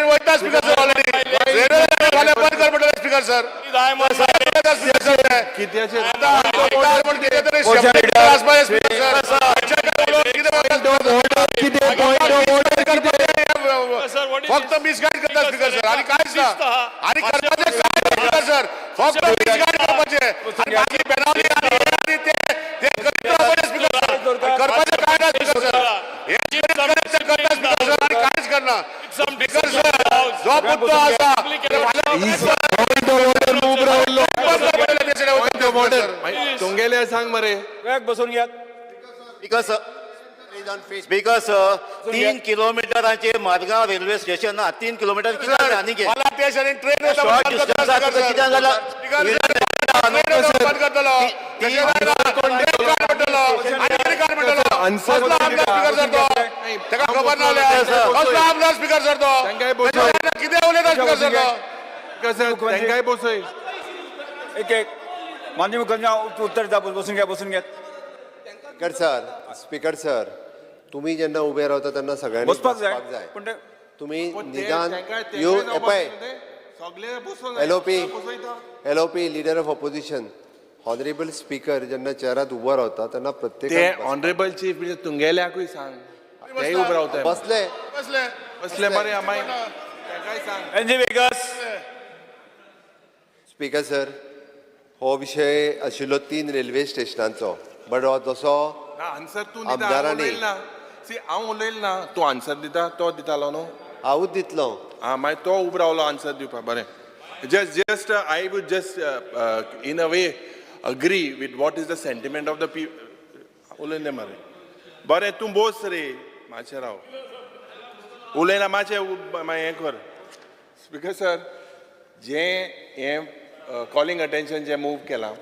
वयता speaker sir, already railway फाल्यां बंद कर म्हणटले speaker sir. I am on my leg. Speaker sir, कित्याचेर? आतां म्हण कितें तरी शब्द आसपाक स्पीकर सर. खंयच्या खंय उलोवन कितें कितें पॉयंट ऑफ ऑर्डर कितें? Sir, what is फक्त this? Misguide करता स्पीकर सर, आणि कांयच ना. आणि करपाचें काय स्पीकर सर? फक्त मिसगायड करपाचें आणि बाकी बेनावली आणि हे आणि ते ते करीत रावपाचें स्पीकर सर. करपाचें काय ना स्पीकर सर. हे करता स्पीकर सर, आणि कांयच करना. ना. स्पीकर सर, जो मुद्दो आसा तुमगेले सांग मरे. बसून घेयात. स्पीकर सर, स्पीकर सर, 3 किलोमिटरांचे मार्गांव रेल्वे स्टेशन ना. 3 किलोमिटर कितें आनी ट्रेन शॉर्ट डिस्टन्स कितें जाल्यार ताका खबर ना कसलो आमदार स्पीकर सर तो कितें उलयता स्पीकर सर तो. तांकांय बसय. एक एक माननीय मुख्यमंत्री उत्तर दिता. बसून घ्या, बसून घ्या. स्पीकर सर, स्पीकर सर, तुम्ही जेन्ना उबे रावता तेन्ना सगळ्यांनी बसपाक जाय, पूण ते तुम्ही निदान you पळय सगळे बसून LOP, LOP, leader of opposition, honourable speaker जेन्ना चेअरात उबो रावता तेन्ना ते प्रत्येक ऑनरेबल चीफ मिनिस्टर तुमगेल्याकूय सांग, तेय उबे रावताय. बसले बसले बसले मरे. मागीर तांकांय सांग. NG vagus. स्पीकर सर, हो विशय आशिल्लो 3 रेल्वे स्टेशनांचो, बट हो जसो ना आन्सर तूं दिता, हांव आमदारांनी उलयल ना. सी, हांव उलयल ना, तूं आन्सर दिता, तो दितालो न्हू. हांवूच दितलो. आं, मागीर तो उबो रावलो आन्सर दिवपाक. बरें, just I would just in a way agree with what is the sentiment of the people. उलयले मरे. बरें, तूं बोस रे, मातशें राव, उलयना मातशें मागीर हें कर. स्पीकर सर, जें हें कॉलिंग अटेन्शन जें मूव केलां,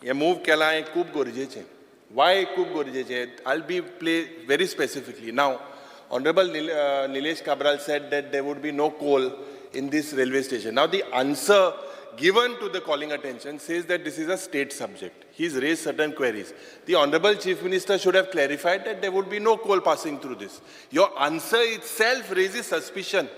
हें मूव केलां हें खूब गरजेचें. वाय खूब गरजेचें? I be play very specifically now. Honourable Nilesh Cabral said that there would be no coal in this railway station. Now the answer given to the calling attention says that this is a state subject. He's raised certain queries. The Honorable Chief Minister should have clarified that there would be no coal passing through this. Your answer itself raises suspicion.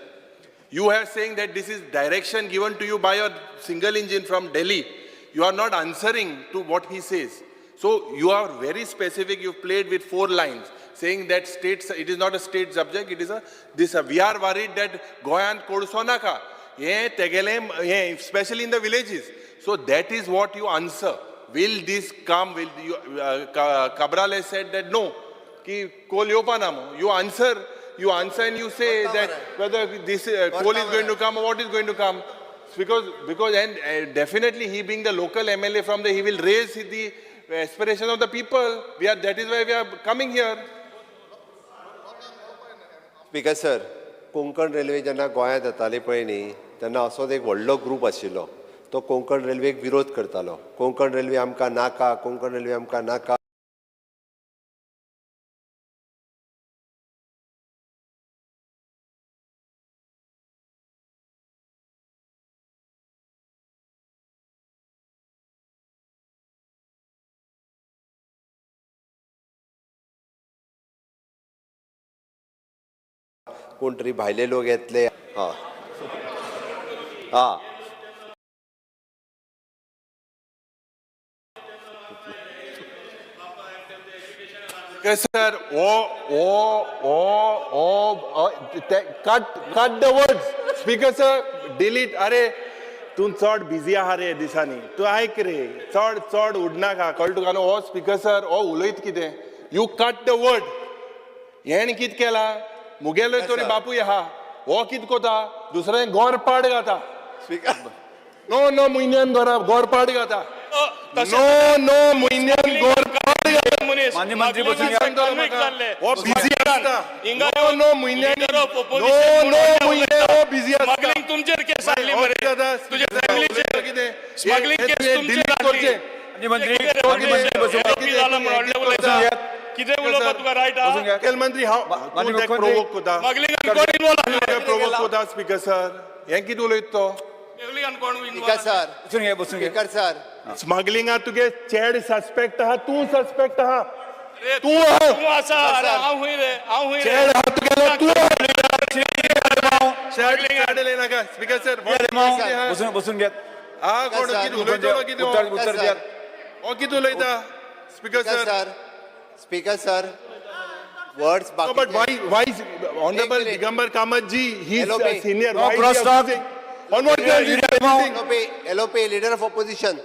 You are saying that this is direction given to you by your single engine from Delhi. You are not answering to what he says. So you are very specific. You've played with 4 lines saying that states, it is not a state subject, it is a, this, we are worried that Goyan kodso naka, ye tegele, ye, especially in the villages. So that is what you answer. Will this come? Will you, Cabral has said that no, ki coal yopa namo. You answer and you say that whether this coal is going to come or what is going to come. Because and definitely he being the local MLA from the, he will raise the aspiration of the people. We are, that is why we are coming here. Speaker sir, Konkan railway जेन्ना गोंयांत येताली पळय न्ही, तेन्ना असोच एक व्हडलो group आशिल्लो, तो कोंकण रेल्वेक विरोध करतालो. कोंकण रेल्वे आमकां नाका, कोंकण रेल्वे आमकां नाका. कोण तरी भायले लोक येतले. हां हां, sir, oh oh oh oh cut cut the words. Speaker sir, delete. अरे तूं चड बिजी आहा रे दिसांनी, तूं आयक रे, चड चड उडनाका, कळ्ळें तुका न्हू? हो स्पीकर सर, हो उलयत कितें, you cut the word. हेण कितें केलां, मुगेलो तरी बापूय आहा, हो कितें कोता, दुसऱ्यां गोरपाड घाता. नो नो म्हयन्यान गोरपाड घाता. नो नो म्हयन्यान गोरपाड घाता. माननीय मंत्री बसून हो बिजी आसता. नो नो म्हयन्यान, नो नो म्हयने हो बिजी आसता. स्मगलिंग तुमचेर केस आसली मरे, तुजे फॅमिलीचेर स्मगलिंग केस तुमचेर आसली. मंत्री कितें उलोवपा तुका रायट आहा? मुखेलमंत्री हांव तूं तेका प्रोवोक कोता, स्मगलिंगान कोण इनवॉल्व आसले? प्रोवोक कोता स्पीकर सर, हें कितें उलयता तो? स्मगलिंगान कोण इनवॉल्व? सर, स्पीकर सर, स्मगलिंगा तुगे चेड सस्पेक्ट आहा, तूं सस्पेक्ट आहा, तूं तूं आसा. अरे हांव खंय रे, हांव खंय रे? चेड आहा तुगेलो, तूं चेड नाका. स्पीकर सर, बसून घेत. आ कोण कितें उलयतलो? कितें उत्तर दियात. हो कितें उलयता? Speaker sir, speaker sir, words. No, but why is Honorable Digambar Kamath ji, he is a senior. No cross talk. On what grounds is he accusing? LOP, leader of opposition,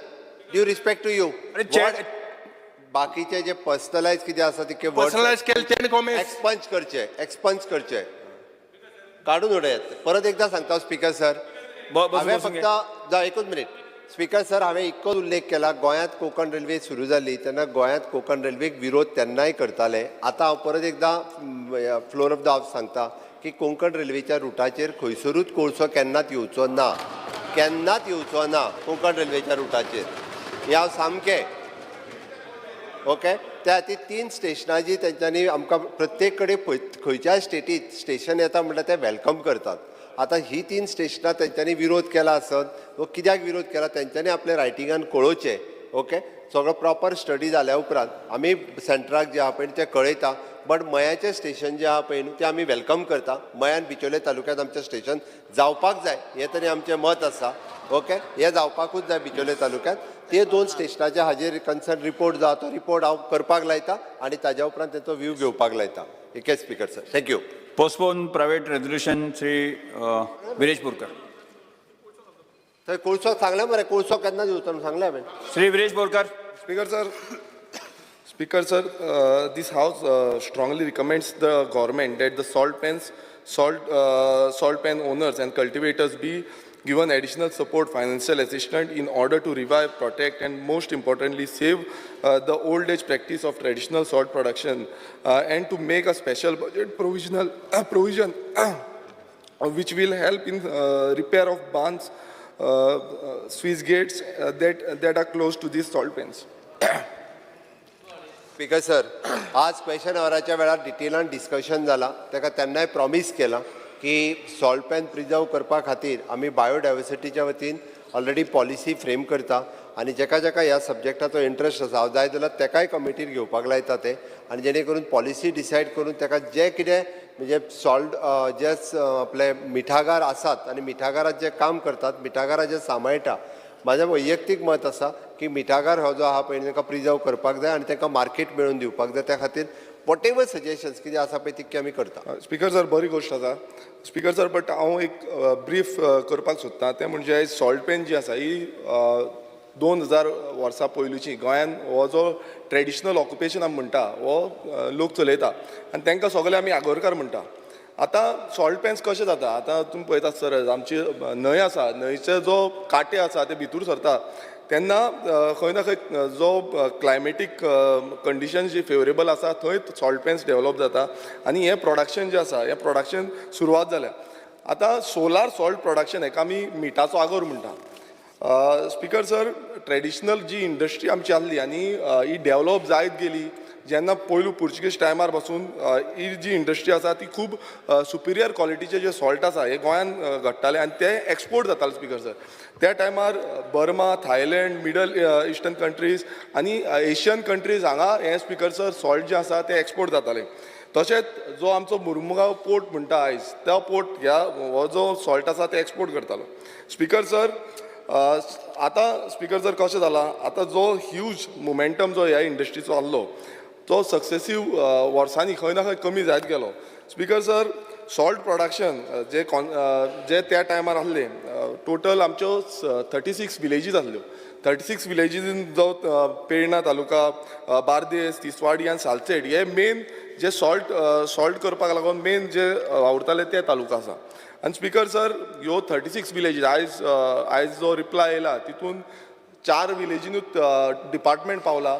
due respect to you. बाकीचे जे personalise कितें आसा तितके personalise केले तेणे comments expunge करचे, expunge करचे. काडून उडयात. परत एकदां सांगता स्पीकर सर, हांवें फक्त एकूच मिनीट स्पीकर सर, हांवें इतकोच उल्लेख केला, गोंयांत कोंकण रेल्वे सुरू जाली तेन्ना गोंयांत कोंकण रेल्वेक विरोध तेन्नाय करताले. आतां हांव परत एकदां फ्लोर ऑफ the house सांगता की कोंकण रेल्वेच्या रुटाचेर खंयसरूच कोळसो केन्नाच येवचो ना, केन्नाच येवचो ना कोंकण रेल्वेच्या रुटाचेर. हें हांव सामकें ओके. त्या खातीर 3 स्टेशनां जी तेंच्यांनी आमकां प्रत्येक कडेन खंयच्याय स्टेटीत स्टेशन येता म्हणल्यार ते welcome करतात. आतां ही 3 स्टेशनां तेंच्यांनी विरोध केला आसत, कित्याक विरोध केला तेंच्यांनी आपल्या रायटिंगान कळोवचें. ओके, सगळो प्रॉपर स्टडी जाल्या उपरांत आमी सेंट्राक जे आहा पळय तें कळयता. बट मयाचें स्टेशन जें आहा पळय न्हू तें आमी welcome करता. मयान बिचोले तालुक्यांत आमचें स्टेशन जावपाक जाय हें तरी आमचें मत आसा. ओके, हें जावपाकूच जाय बिचोले तालुक्यांत. ते 2 स्टेशनाच्या हाजेर कन्सर्न रिपोर्ट जो आहा तो रिपोर्ट हांव करपाक लायता आनी ताज्या उपरांत तेचो व्यू घेवपाक लायता. Okay speaker sir, thank you. Postpone private resolution Shri Viresh Borkar. थंय कोळसो सांगलें मरे, कोळसो केन्ना दिवचो म्हणून सांगलें हांवें. Shri Viresh Borkar. Speaker sir, this house strongly recommends the government that the salt pan owners and cultivators be given additional support, financial assistance in order to revive, protect, and most importantly, save the old age practice of traditional salt production, and to make a special budget provision which will help in repair of barns, Swiss gates that are close to these salt pans. Speaker sir, आज question आवराच्या वेळार डिटेलान discussion जाला. ताका तेन्नाय promise केलां की salt pan preserve करपा खातीर आमी बायोडायवर्सिटीच्या वतीन ऑलरेडी पॉलिसी फ्रेम करता आनी जेका जेका ह्या सब्जेक्टाचो इंट्रस्ट आसा हांव जाय जाल्यार तेकाय कमिटीर घेवपाक लायता ते, आनी जेणे करून पॉलिसी डिसायड करून तेका जे कितें म्हणजे सॉल्ट जे आपले मिठागार आसात आनी मिठागारात जे काम करतात, मिठागारां जे सांबाळटा, म्हाजें वैयक्तीक मत आसा की मिठागार हो जो आहा पळय तांकां प्रिजर्व करपाक जाय आनी तांकां मार्केट मेळोवन दिवपाक जाय. त्या खातीर what ever suggestions कितें आसा पळय तितकें आमी करता. स्पीकर सर, बरी गोश्ट आसा स्पीकर सर, बट हांव एक ब्रीफ करपाक सोदता. तें म्हणजे सॉल्ट पॅन जी आसा ही 2000 वर्सां पयलूची गोंयान हो जो ट्रेडिशनल ऑक्युपेशन आमी म्हणटा हो लोक चलयता आनी तांकां सगळे आमी आगोरकार म्हणटा. आतां सॉल्ट पॅन्स कशें जाता, आतां तुमी पळयतात सर, आमची न्हंय आसा, न्हंयचे जो कांटे आसा ते भितूर सरता तेन्ना खंय ना खंय जो क्लायमेटीक कंडिशन जी फेवरेबल आसा थंय सॉल्ट पॅन्स डेवलप जाता आनी हें प्रोडक्शन जें आसा हें प्रोडक्शन सुरवात जाल्या. आतां सोलार सॉल्ट प्रोडक्शन हेका आमी मिठाचो आगोर म्हणटा. स्पीकर सर, ट्रेडिशनल जी इंडस्ट्री आमची आसली आनी ही डेवलप जायत गेली जेन्ना पयलू पुर्तुगीज टायमार पासून ही जी इंडस्ट्री आसा ती खूब सुपिरियर क्वॉलिटीचे जे सॉल्ट आसा हे गोंयान घडटाले आनी ते एक्सपोर्ट जाताले. स्पीकर सर, त्या टायमार Burma, Thailand, middle eastern countries आनी एशियन कंट्रीज हांगा हे स्पीकर सर सॉल्ट जे आसा ते एक्सपोर्ट जाताले. तशेंच जो आमचो मुर्मुगांव पोर्ट म्हणटा आयज, त्या पोर्ट ह्या हो जो सॉल्ट आसा ते एक्सपोर्ट करतालो. स्पीकर सर, आतां स्पीकर सर कशें जालां, आतां जो ह्यूज मोमेंटम जो ह्या इंडस्ट्रीचो आहलो तो सक्सेसीव वर्सांनी खंय ना खंय कमी जायत गेलो. स्पीकर सर, सॉल्ट प्रोडक्शन जे जे त्या टायमार आहले टोटल आमच्यो 36 विलेजीस आहल्यो. 36 विलेजीन जो पेडणा तालुका, बार्देस, तिसवाडी आनी सालसेट हे मेन जे सॉल्ट सॉल्ट करपाक लागून मेन जे वावुरताले ते तालुका आसा. आनी स्पीकर सर, ह्यो 36 विलेजीस आयज आयज जो रिप्लाय येयला तितून 4 विलेजीनूच डिपार्टमेंट पावला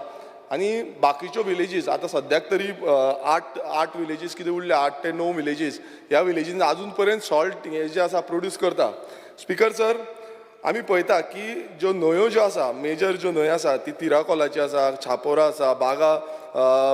आनी बाकीच्यो विलेजीस आतां सद्याक तरी 8 विलेजीस कितें उरल्या, 8 ते 9 विलेजीस. ह्या विलेजीन आजून पर्यंत सॉल्ट हें जें आसा प्रोड्यूस करता. स्पीकर सर, आमी पळयता की ज्यो न्हंयो ज्यो आसा, मेजर ज्यो न्हंयो आसा ती तिराकोलाची आसा, छापोरा आसा, बागा,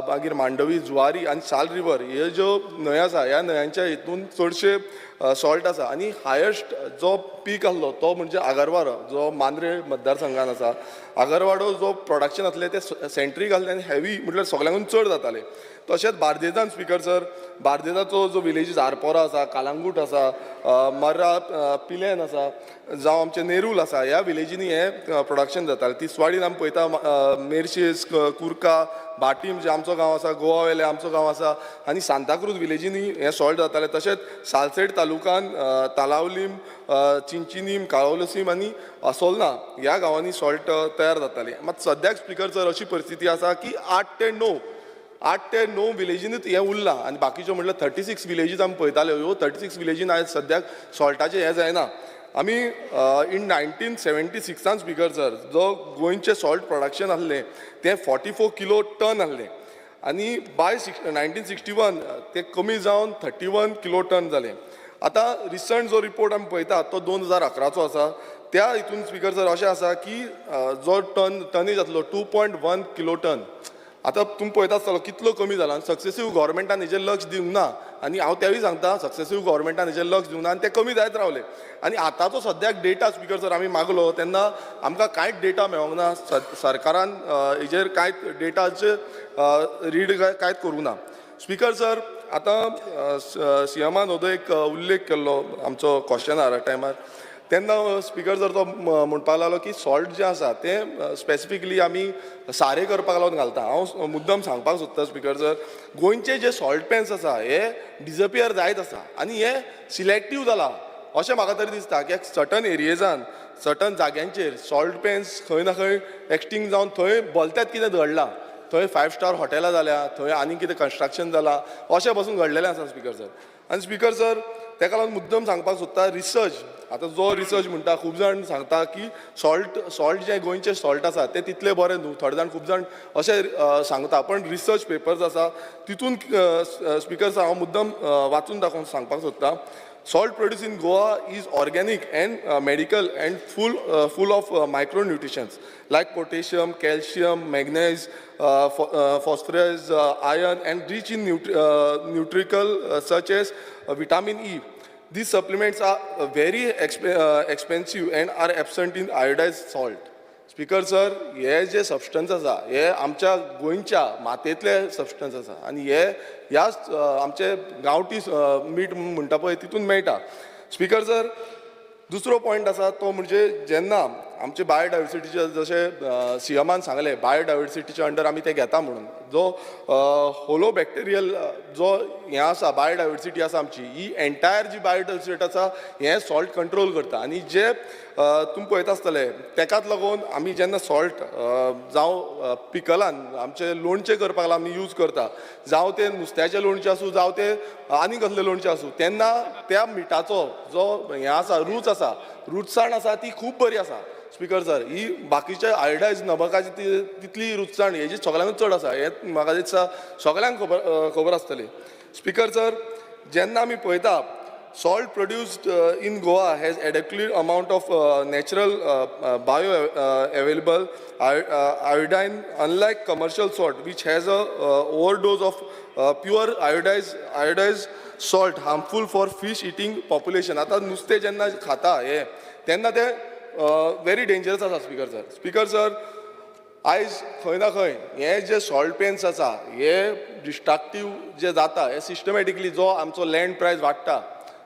मागीर मांडवी, जुवारी आनी साल रिवर, ह्यो ज्यो न्हंयो आसा ह्या न्हंयांच्या हितून चडशे सॉल्ट आसा. आनी हायस्ट जो पीक आहलो तो म्हणजे आगरवाडो जो मांद्रे मतदारसंघान आसा. आगरवाडो जो प्रोडक्शन आसलें तें सेंट्रीक आहलें आनी हेवी म्हटल्यार सगळ्यांकून चड जातालें. तशेंच बार्देजान स्पीकर सर, बार्देजाचो जो विलेजीस आरपोरा आसा, कालांगूट आसा, मर्रा, पिलेन आसा, जावं आमचें नेरूल आसा, ह्या विलेजींनी हें प्रोडक्शन जातालें. तिसवाडीन आमी पळयता मेर्शेस, कुर्का, बाटीम जे आमचो गांव आसा, गोवा वेले आमचो गांव आसा आनी सांताक्रूज विलेजींनी हें सॉल्ट जातालें. तशेंच सालसेट तालुकान तालावलीम, चिंचिनीम, काळोलसीम आनी असोलना ह्या गांवांनी सॉल्ट तयार जातालें. मात सद्याक स्पीकर सर अशी परिस्थिती आसा की 8 ते 9 8 ते 9 विलेजीनूच हें उरलां आनी बाकीच्यो म्हटल्यार 36 विलेजीस आमी पळयताल्यो. ह्यो 36 विलेजीन आयज सद्याक सॉल्टाचें हें जायना. आमी इन 1976आन, स्पिकर सर, जो गोंयचें सॉल्ट प्रोडक्शन आसलें तें 44 किलो टन आसलें आनी बाय 1961 ते कमी जावन 31 किलो टन जालें. आतां रिसंट जो रिपोर्ट आमी पळयता तो 2011चो आसा. त्या हितून, स्पिकर सर, अशें आसा की जो टनेज आसलो 2.1 किलो टन. आतां तुमी पळयता आसतलो कितलो कमी जाला. आनी सक्सेसीव गव्हर्मेंटान हेजेर लक्ष दिवंक ना आनी हांव तेवूय सांगता, सक्सेसीव गव्हर्मेंटान हेजेर लक्ष दिवंक ना आनी ते कमी जायत रावले. आनी आतांचो सद्याक डेटा, स्पिकर सर, आमी मागलो तेन्ना आमकां कांयच डेटा मेळोंक ना. सरकारान हेजेर कांयच डेटाचे रीड कांयच करूंक ना. स्पिकर सर, आतां सीएमान हो एक उल्लेख केल्लो आमचो क्वेश्चनार टायमार, तेन्ना स्पिकर सर, तो म्हणपाक लागलो की सॉल्ट जें आसा तें स्पेसिफिकली आमी सारें करपाक लागून घालता. हांव मुद्दम सांगपाक सोदता, स्पिकर सर, गोंयचे जे सॉल्ट पॅन्स आसा हे डिजपियर जायत आसा आनी हे सिलेक्टीव जाला अशें म्हाका तरी दिसता की सर्टन एरियेजान, सर्टन जाग्यांचेर सॉल्ट पॅन्स खंय ना खंय एक्सटिंक्ट जावन थंय भलतेंच कितें घडलां. थंय फायव स्टार हॉटेलां जाल्या, थंय आनी कितें कन्स्ट्रक्शन जालां, अशें पसून घडलेलें आसा, स्पिकर सर. आनी स्पिकर सर, तेका लागून मुद्दम सांगपाक सोदता, रिसर्च, आतां जो रिसर्च म्हणटा, खूब जाण सांगता की सॉल्ट जे गोंयचे सॉल्ट आसा ते तितले बरे न्हू. थोडे जाण, खूब जाण अशें सांगता, पण रिसर्च पेपर्स आसा तितून, स्पिकर सर, हांव मुद्दम वाचून दाखोवन सांगपाक सोदता. Salt produced in Goa is organic and medical and full of micronutrients like potassium, calcium, manganese, phosphorus, iron, and rich in nutrical such as vitamin E. These supplements are very expensive and are absent in iodized salt. Speaker sir, हे जे substance आसा हे आमच्या गोंयच्या मातयेंतले substance आसा आनी हे ह्या आमचे गांवठी मीठ म्हणटा पळय तितून मेळटा. स्पिकर सर, दुसरो पॉयंट आसा तो म्हणजे जेन्ना आमचे बायोडायवर्सिटीचे, जशें सीएमान सांगलें, बायोडायवर्सिटीच्या अंडर आमी ते घेता म्हणून, जो होलो बॅक्टेरियल जो हें आसा, बायोडायवर्सिटी आसा आमची, ही एंटायर जी बायोडायवर्सिटी आसा हें सॉल्ट कंट्रोल करता. आनी जे तुमी पळयता आसतले, तेकाच लागून आमी जेन्ना सॉल्ट जावं पिकलान आमचें लोणचें करपाक आमी यूज करता, जावं तें नुस्त्याचें लोणचें आसूं, जावं तें आनी कसलें लोणचें आसूं, तेन्ना त्या मिठाचो जो हें आसा, रूच आसा, रुचसाण आसा, ती खूब बरी आसा. स्पिकर सर, ही बाकीच्या आयोडायज नमकाची ती तितली रुचसाण हेजी सगळ्यांकूच चड आसा, हें म्हाका दिसता सगळ्यांक खबर आसतली. स्पिकर सर, जेन्ना आमी पळयता, salt produced in Goa has adequate amount of natural bio available iodine, unlike commercial salt which has a overdose of pure iodized salt harmful for fish eating population. आतां नुस्तें जेन्ना खाता हे तेन्ना ते व्हेरी डेंजरस आसा. स्पिकर सर, स्पिकर सर, आयज खंय ना खंय हे जे सॉल्ट पेन्स आसा हे डिस्ट्रक्टीव जे जाता, हे सिस्टमॅटिकली जो आमचो लँड प्रायस वाडटा,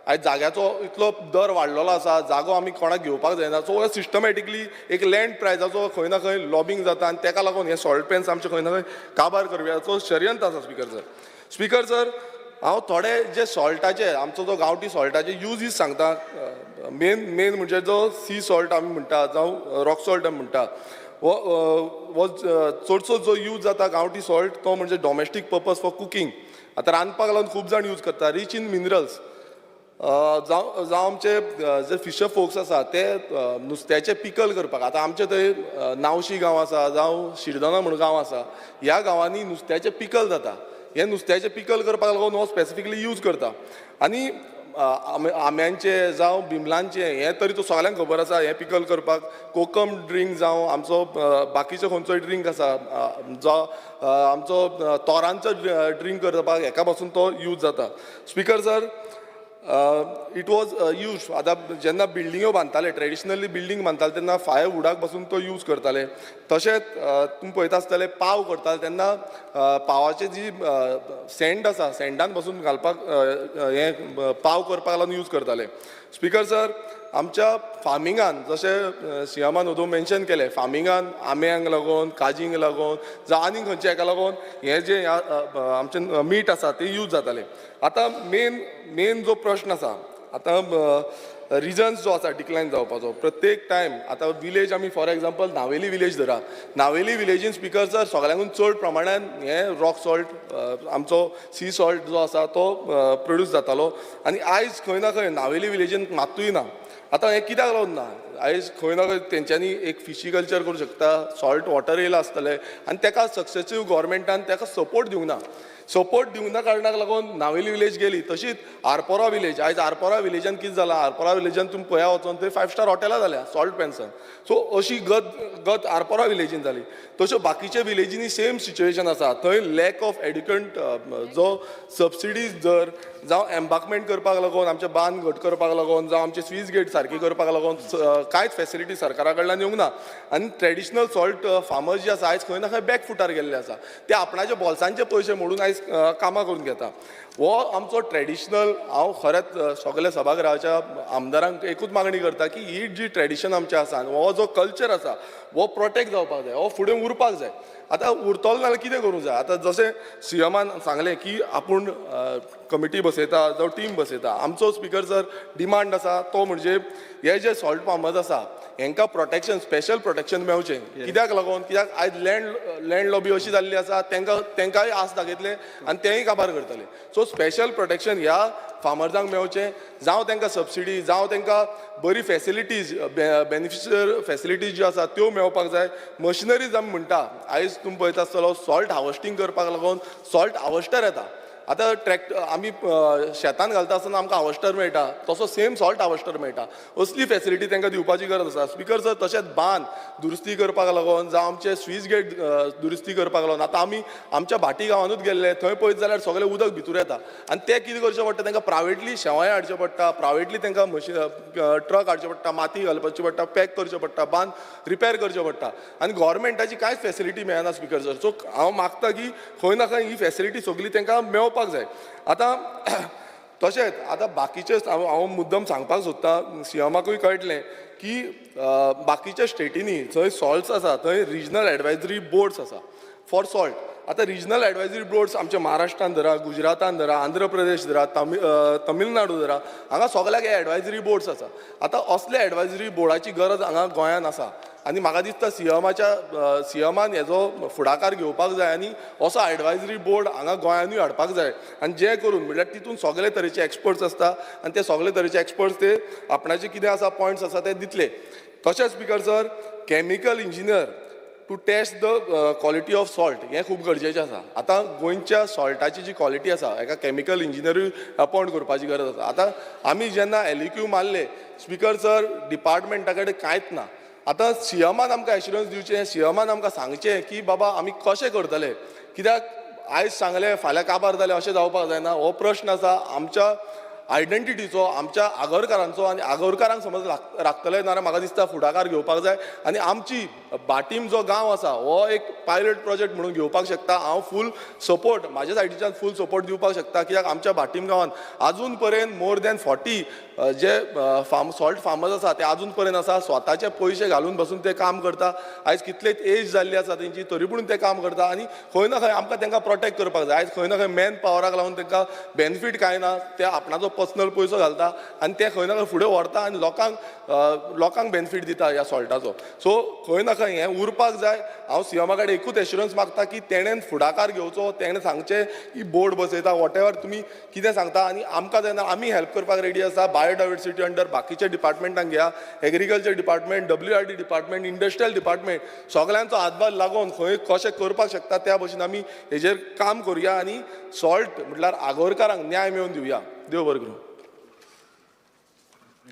आयज जाग्याचो इतलो दर वाडलेलो आसा, जागो आमी कोणाक घेवपाक जायना. सो सिस्टमॅटिकली एक लँड प्रायजाचो खंय ना खंय लॉबींग जाता आनी तेका लागून हे सॉल्ट पेन्स आमचे खंय ना खंय काबार करपाचो षडयंत्र आसा. स्पिकर सर, स्पिकर सर, हांव थोडे जे सॉल्टाचे, आमचो जो गांवठी सॉल्टाचे युजीस सांगता. मेन म्हणजे जो सी सॉल्ट आमी म्हणटा जावं रॉक सॉल्ट आमी म्हणटा, हो चडसो जो यूज जाता गांवठी सॉल्ट तो म्हणजे डोमेस्टीक पर्पज फॉर कुकींग. आतां रांदपाक लागून खूब जाण यूज करता. रिच इन मिनरल्स, जावं आमचे जे फिशर फोक्स आसा ते नुस्त्याचे पिकल करपाक. आतां आमचे थंय नावशी गांव आसा जावं शिरदोना म्हूण गांव आसा, ह्या गांवांनी नुस्त्याचें पिकल जाता. हे नुस्त्याचें पिकल करपाक लागून हो स्पेसिफिकली यूज करता. आनी आंब्यांचे जावं बिमलांचे हें तरी तो सगळ्यांक खबर आसा, हें पिकल करपाक, कोकम ड्रिंक जावं आमचो बाकीचो खंयचोय ड्रिंक आसा, जो आमचो तोरांचो ड्रिंक करपाक हेका पासून तो यूज जाता. Speaker sir, it was use आतां जेन्ना बिल्डिंग्यो बांदताले, ट्रेडिशनली बिल्डींग बांदताले तेन्ना फायर वुडाक पासून तो यूज करताले. तशेंच तुमी पळयता आसतले, पाव करताले तेन्ना पावाची जी सँड आसा, सँडान पासून घालपाक हें पाव करपाक लागून यूज करताले. स्पिकर सर, आमच्या फार्मिंगान जशें सीएमान ओदोव मेन्शन केलें, फार्मिंगान आंब्यांक लागून, काजींक लागून जावं आनी खंयच्या हेका लागून हें जें आमचें मीठ आसा तें यूज जातालें. आतां मेन जो प्रश्न आसा आतां रिजन्स जो आसा डिक्लायन जावपाचो प्रत्येक टायम. आतां विलेज आमी फॉर एग्जाम्पल नावेली विलेज धरा. नावेली विलेजीन स्पीकर सर सगळ्यांकून चड प्रमाणान हे रॉक सॉल्ट, आमचो सी सॉल्ट जो आसा तो प्रोड्यूस जातालो आनी आयज खंय ना खंय नावेली विलेजीन मात्तूय ना. आतां हें कित्याक लागून ना? आयज खंय ना खंय तेंच्यांनी एक फिशीकल्चर करूं शकता, सॉल्ट वॉटर येयलां आसतलें आनी तेका सक्सेसीव गव्हर्मेंटान तेका सपोर्ट दिवंक ना. सपोर्ट दिवंक ना कारणाक लागून नावेली विलेज गेली. तशीच आरपोरा विलेज, आयज आरपोरा विलेजान कितें जालां, आरपोरा विलेजान तुमी पळया वचोन थंय 5 स्टार हॉटेलां जाल्या सॉल्ट पेन्सन. सो अशी गत गत आरपोरा विलेजीन जाली. तश्यो बाकीच्या विलेजींनी सेम सिच्युएशन आसा. थंय लॅक ऑफ एडिक्वेट जो सबसिडीज जर जावं एम्बाकमेंट करपाक लागून, आमचे बांद घट करपाक लागून, जावं आमचे स्वीज गेट सारकी करपाक लागून कांयच फेसिलिटी सरकारा कडल्यान येवंक ना. आनी ट्रेडिशनल सॉल्ट फार्मर्स जे आसा आयज खंय ना खंय बॅक फुटार गेल्ले आसा. ते आपणाचे बोल्सांचे पयशे मोडून आयज कामां करून घेता. हो आमचो ट्रेडिशनल, हांव खरेंच सगल्या सभागृहाच्या आमदारांक एकूच मागणी करता की ही जी ट्रेडिशन आमचें आसा आनी हो जो कल्चर आसा हो प्रोटेक्ट जावपाक जाय, हो फुडें उरपाक जाय. आतां उरतलो नाल्यार कितें करूंक जाय? आतां जशें सीएमान सांगलें की आपूण कमिटी बसयता जावं टीम बसयता, आमचो स्पीकर सर डिमांड आसा तो म्हणजे हे जे सॉल्ट फार्मर्स आसा हेंकां प्रोटेक्शन, स्पेशल प्रोटेक्शन मेवचें. कित्याक लागून? कित्याक आयज लँड लॉबी अशी जाल्ली आसा, तेंकांय आस दाखयतले आनी तेंय काबार करतले. सो स्पेशल प्रोटेक्शन ह्या फार्मर्सांक मेवचें, जावं तेंकां सबसिडी, जावं तेंकां बरी फेसिलिटीज, बेनिफिशियल फेसिलिटीज ज्यो आसा त्यो मेवपाक जाय. मशिनरीज आमी म्हणटा, आयज तुमी पळयता आसतलो सॉल्ट हार्वस्टींग करपाक लागून सॉल्ट हार्वस्टर येता. आतां ट्रॅक्टर आमी शेतान घालता आसतना आमकां हार्वस्टर मेळटा, तसो सेम सॉल्ट हार्वस्टर मेळटा. असली फेसिलिटी तांकां दिवपाची गरज आसा. स्पीकर सर तशेंच बांद दुरुस्ती करपाक लागून, जावं आमचे स्वीज गेट दुरुस्ती करपाक लागून. आतां आमी आमच्या भाटी गांवानूच गेल्ले, थंय पळयत जाल्यार सगळें उदक भितूर येता आनी तें कितें करचें पडटा, तांकां प्रायवेटली शेवाय हाडचें पडटा, प्रायवेटली तांकां मशीन ट्रक हाडचें पडटा, माती घालपाची पडटा, पॅक करचें पडटा, बांद रिपेर करचें पडटा आनी गव्हर्मेंटाची कांयच फेसिलिटी मेळना स्पीकर सर. सो हांव मागता की खंय ना खंय ही फेसिलिटी सगळी तांकां मेवपाक जाय. आतां तशेंच आतां बाकीचे हांव मुद्दम सांगपाक सोदता, सीएमाकूय कळटलें की बाकीच्या स्टेटींनी जंय सॉल्ट्स आसा थंय रिजनल एडवायजरी बोर्ड्स आसा फॉर सॉल्ट. आतां रिजनल एडवायजरी बोर्ड्स आमच्या महाराष्ट्रान धरा, गुजरातान धरा, आंध्र प्रदेश धरा, तमिळनाडू धरा, हांगा सगळ्याक हे एडवायजरी बोर्ड्स आसा. आतां असले एडवायजरी बोर्डाची गरज हांगा गोंयान आसा आनी म्हाका दिसता सीएमान हेजो फुडाकार घेवपाक जाय आनी असो एडवायजरी बोर्ड हांगा गोंयानूय हाडपाक जाय. आनी जें करून म्हणल्यार तितून सगळे तरेचे एक्सपर्ट्स आसता आनी ते सगळे तरेचे एक्सपर्ट्स ते आपणाचे कितें आसा पॉयंट्स आसा ते दितले. तशेंच speaker sir, chemical engineer to test the quality of salt हें खूब गरजेचें आसा. आतां गोंयच्या सॉल्टाची जी क्वॉलिटी आसा हेका केमिकल इंजिनियरूय अपॉयंट करपाची गरज आसा. आतां आमी जेन्ना LEQ मारले स्पीकर सर, डिपार्टमेंटा कडेन कांयच ना. आतां सीएमान आमकां एश्युरन्स दिवचें, सीएमान आमकां सांगचें की बाबा आमी कशें करतले, कित्याक आयज सांगलें फाल्यां काबार जालें अशें जावपाक जायना. हो प्रश्न आसा आमच्या आयडेंटिटीचो, आमच्या आगोरकारांचो आनी आगोरकारांक समज राखतले नाल्यार म्हाका दिसता फुडाकार घेवपाक जाय. आनी आमची बाटीम जो गांव आसा हो एक पायलट प्रोजेक्ट म्हणून घेवपाक शकता. हांव फूल सपोर्ट, म्हाज्या सायडीच्यान फूल सपोर्ट दिवपाक शकता, कित्याक आमच्या बाटीम गांवांत आजून पर्यंत मोर दॅन 40 जे सॉल्ट फार्मर्स आसा ते आजून पर्यंत आसा, स्वताचे पयशे घालून बसून ते काम करता. आयज कितलेच एज जाल्ली आसा तेंची तरी पूण ते काम करता आनी खंय ना खंय आमकां तांकां प्रोटेक्ट करपाक जाय. आयज खंय ना खंय मॅन पावराक लागून तांकां बेनिफीट कांय ना, ते आपणाचो पर्सनल पयसो घालता आनी ते खंय ना खंय फुडें व्हरता आनी लोकांक बेनिफीट दिता ह्या सॉल्टाचो. सो खंय ना खंय हें उरपाक जाय. हांव सीएमा कडेन एकूच एश्युरन्स मागता की तेणेन फुडाकार घेवचो, तेणें सांगचें की बोर्ड बसयता, what ever तुमी कितें सांगता आनी आमकां जायना आमी हेल्प करपाक रेडी आसा. बायोडायवर्सिटी अंडर बाकीच्या डिपार्टमेंटांक घेया, agriculture department, WRD department, industrial department, सगळ्यांचो हातभार लागून खंय कशें करपाक शकता त्या भशेन आमी हेजेर काम करुया आनी सॉल्ट म्हटल्यार आगोरकारांक न्याय मेळोवन दिवया. देव बरें करूं.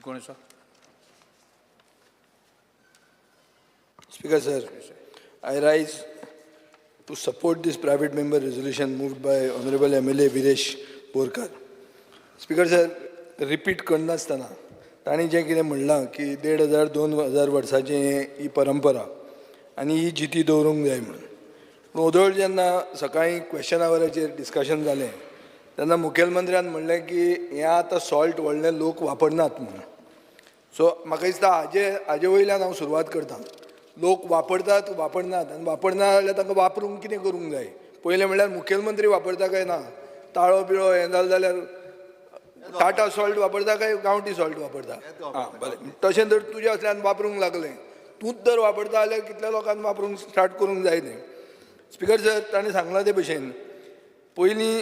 कोण आसा? Speaker sir, I rise to support this private member resolution moved by Honorable MLA Viresh Borkar. Speaker sir, repeat करनासतना तांणी जें कितें म्हणलां की 1500 2000 वर्सांची ही परंपरा आनी ही जिती दवरूंक जाय म्हणून. पूण ओदोळ जेन्ना सकाळीं क्वेश्चन आवराचेर डिस्कशन जालें तेन्ना मुखेलमंत्र्यान म्हणलें की हें आतां सॉल्ट व्हडले लोक वापरनात म्हणून. सो म्हाका दिसता हाजे वयल्यान हांव सुरवात करता. लोक वापरतात वापरनात आनी वापरना जाल्यार तांकां वापरूंक कितें करूंक जाय. पयलें म्हणल्यार मुखेलमंत्री वापरता काय ना, ताळो बिळो हें जालें जाल्यार टाटा सॉल्ट वापरता काय गांवठी सॉल्ट वापरता? आं बरें, तशें जर तुज्या असल्यान वापरूंक लागलें, तूंच जर वापरता जाल्यार कितल्या लोकांक वापरूंक स्टार्ट करूंक जाय तें. स्पिकर सर, ताणें सांगलां ते भशेन पयलीं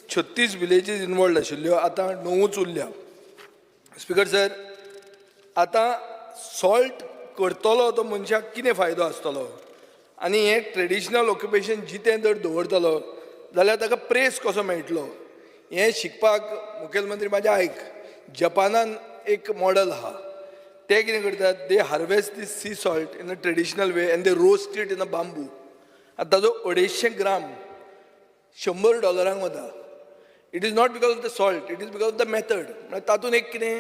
36 विलेजीस इनवॉल्ड आशिल्ल्यो, आतां 9च उरल्या. स्पिकर सर, आतां सॉल्ट करतलो तो मनशाक कितें फायदो आसतलो आनी हें ट्रेडिशनल ऑक्युपेशन जितें जर दवरतलो जाल्यार ताका प्रेस कसो मेळटलो हें शिकपाक मुखेलमंत्री म्हाजें आयक, जपानान एक मॉडल आहा. ते कितें करतात, they harvest this sea salt in a traditional way and they roast it in a bamboo. आतां ताजो 250 ग्राम $100 वता. It is not because of the salt, it is because of the method. म्हळ्यार तातूंत एक कितें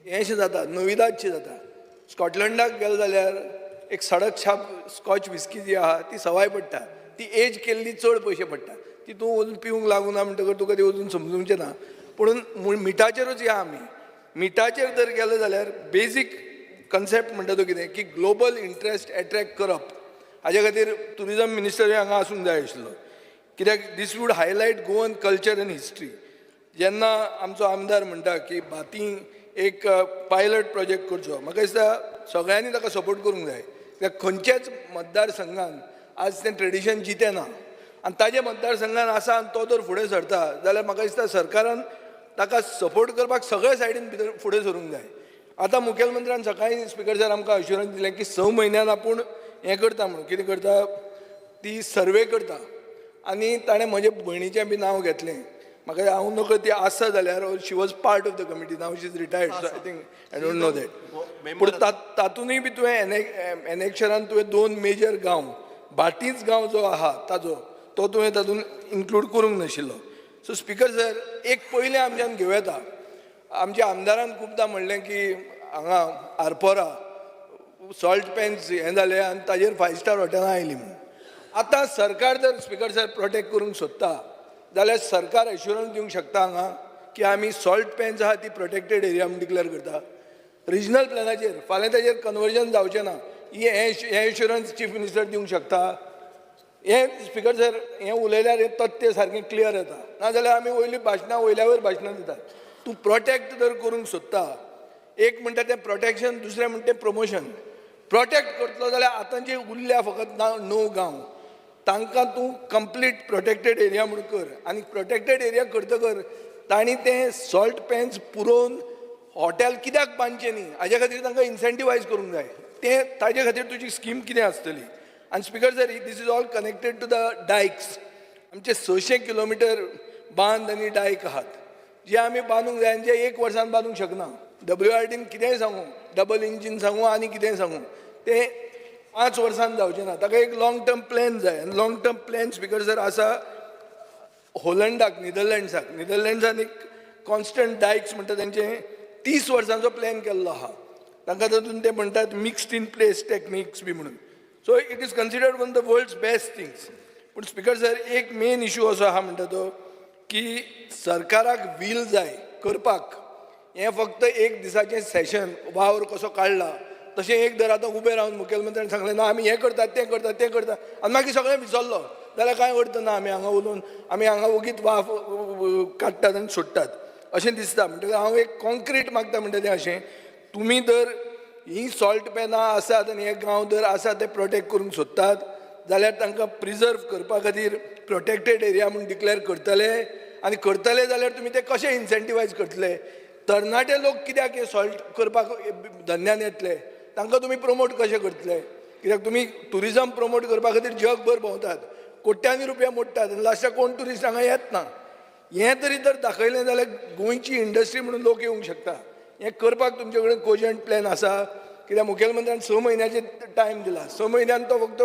हें शें जाता, नविदादशें जाता. स्कॉटलंडाक गेले जाल्यार एक सडक छाप स्कॉच विस्की जी आहा ती सवाय पडटा, ती एज केल्ली चड पयशे पडटा. ती तूं वचून पिवंक लागूना म्हणटकर तुका ती वचून समजूंचें ना. पूण मिठाचेरूच या आमी. मिठाचेर जर गेले जाल्यार बेजीक कन्सेप्ट म्हणटा तो कितें की ग्लोबल इंट्रस्ट एट्रॅक्ट करप. हाजे खातीर ट्युरिजम मिनिस्टर हांगा आसूंक जाय आशिल्लो, कित्याक this would highlight Goan culture and history. जेन्ना आमचो आमदार म्हणटा की भाती एक पायलट प्रोजेक्ट करचो, म्हाका दिसता सगळ्यांनी ताका सपोर्ट करूंक जाय. कित्याक खंयच्याच मतदारसंघान आज तें ट्रेडिशन जितें ना आनी ताजे मतदारसंघान आसा आनी तो जर फुडें सरता जाल्यार म्हाका दिसता सरकारान ताका सपोर्ट करपाक सगळे सायडीन भितर फुडें सरूंक जाय. आतां मुखेलमंत्र्यान सकाळीं स्पिकर सर आमकां अश्युरन्स दिलें की 6 म्हयन्यान आपूण हें करता म्हणून. कितें करता, ती सर्वे करता. आनी ताणें म्हजे भयणीचें बी नांव घेतलें. म्हाका हांव नकळ ती आसा जाल्यार, she was part of the committee, now she is retired, so I think I don't know that. पूण तातूंतय बी तुवें एनेक्शरान तुवें 2 मेजर गांव, भाटीच गांव जो आहा ताजो तो तुवें तातूंत इन्क्लूड करूंक नाशिल्लो. सो स्पिकर सर, एक पयलें आमच्यान घेवं येता. आमच्या आमदारान खुबदां म्हणलें की हांगा आरपोरा सॉल्ट पॅन्स हें जालें आनी ताजेर 5 स्टार हॉटेलां आयलीं म्हणून. आतां सरकार जर स्पिकर सर प्रोटेक्ट करूंक सोदता जाल्यार सरकार एश्युरन्स दिवंक शकता हांगा की आमी सॉल्ट पॅन्स आहा ती प्रोटेक्टेड एरिया म्हूण डिक्लेअर करता. रिजनल प्लॅनाचेर फाल्यां ताजेर कन्वर्जन जावचें ना, हें एश्युरन्स चीफ मिनिस्टर दिवंक शकता. हें स्पिकर सर हें उलयल्यार हें तथ्य सारकें क्लियर येता, नाजाल्यार आमी वयलीं भाशणां वयल्या वयर भाशणां दितात. तूं प्रोटेक्ट जर करूंक सोदता, एक म्हणटा तें प्रोटेक्शन, दुसरें म्हणटा तें प्रमोशन. प्रोटेक्ट करतलो जाल्यार आतां जे उरल्या फकत 9 गांव तांकां तूं कंप्लीट प्रोटेक्टेड एरिया म्हूण कर. आनी प्रोटेक्टेड एरिया करतकर तांणी तें सॉल्ट पॅन्स पुरोवन हॉटेल कित्याक बांदचें न्ही हाजे खातीर तांकां इन्सेंटिवायज करूंक जाय. तें ताजे खातीर तुजी स्कीम कितें आसतली. आनी speaker sir, this is all connected to the dikes. आमचे 600 किलोमिटर बांद आनी डायक आहात जे आमी बांदूंक जाय आनी जे 1 वर्सान बांदूंक शकना. WRDन कितेंय सांगूं, डबल इंजीन सांगूं आनी कितेंय सांगूं, तें 5 वर्सान जावचें ना. ताका एक लाँग टर्म प्लॅन जाय. आनी long term plan speaker sir आसा हॉलंडाक, निदरलँड्साक. निदरलँड्सान एक कॉन्स्टंट डायक्स म्हणटा तेंचें 30 वर्सांचो प्लॅन केल्लो आहा. तांकां तातूंत ते म्हणटात मिक्स्ड इन प्लेस टॅक्निक्स बी म्हणून. So it is considered one the world's best things. पूण स्पिकर सर, एक मेन इशू असो आहा म्हणटा तो की सरकाराक व्हील जाय करपाक. हें फक्त एक दिसाचें सेशन वावर कसो काडला तशें एक दर आतां उबें रावन मुखेलमंत्र्यान सांगलें ना आमी हें करतात तें करतात तें करतात आनी मागीर सगळें विसरलो जाल्यार कांय अर्थ ना. आमी हांगा उलोवन आमी हांगा ओगीच वाफ काडटात आनी सोडटात अशें दिसता. म्हणटकच हांव एक कॉन्क्रीट मागता म्हणटा तें अशें, तुमी जर हीं सॉल्ट पॅनां आसात आनी हे गांव जर आसा ते प्रोटेक्ट करूंक सोदतात जाल्यार तांकां प्रिजर्व करपा खातीर प्रोटेक्टेड एरिया म्हूण डिक्लेअर करतले. आनी करतले जाल्यार तुमी ते कशे इन्सेंटिवायज करतले? तरणाटे लोक कित्याक हे सॉल्ट करपाक धंद्यान येतले? तांकां तुमी प्रमोट कशें करतले? कित्याक तुमी ट्युरिजम प्रमोट करपा खातीर जगभर भोंवतात, कोट्यांनी रुपया मोडटात आनी लास्टाक कोण ट्युरिस्ट हांगा येत ना. हें तरी जर दाखयलें जाल्यार गोंयची इंडस्ट्री म्हणून लोक येवंक शकता. हें करपाक तुमचे कडेन कोजंट प्लॅन आसा? कित्याक मुखेलमंत्र्यान 6 म्हयन्याचे टायम दिला. 6 म्हयन्यान तो फक्त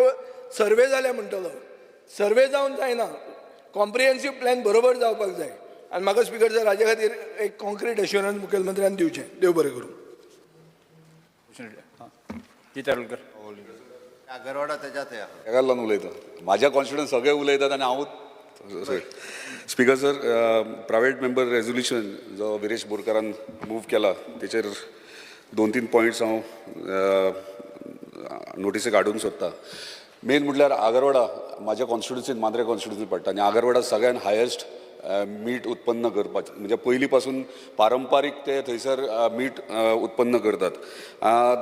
सर्वे जाल्या म्हणटलो, सर्वे जावन जायना, कॉम्प्रिहेन्सीव प्लॅन बरोबर जावपाक जाय. आनी म्हाका स्पिकर सर हाजे खातीर एक कॉन्क्रीट एश्युरन्स मुखेलमंत्र्यान दिवचें. देव बरें करूं. आगरवाडा तेज्या थंय आहा. तेका लागून उलयता, म्हाज्या कॉन्स्टिट्युएंट सगळे उलयतात आनी हांवूच. Speaker sir, private member resolution जो विरेश बोरकारान मूव केला तेचेर 2-3 पॉयंट्स हांव नोटिसेक हाडूंक सोदता. मेन म्हटल्यार आगरवाडा म्हाज्या कॉन्स्टिट्युन्सीन, मांद्रे कॉन्स्टिट्युन्सीन पडटा आनी आगरवाडा सगळ्यान हायस्ट मीठ उत्पन्न करपाचें, म्हणजे पयलीं पासून पारंपारीक ते थंयसर मीठ उत्पन्न करतात.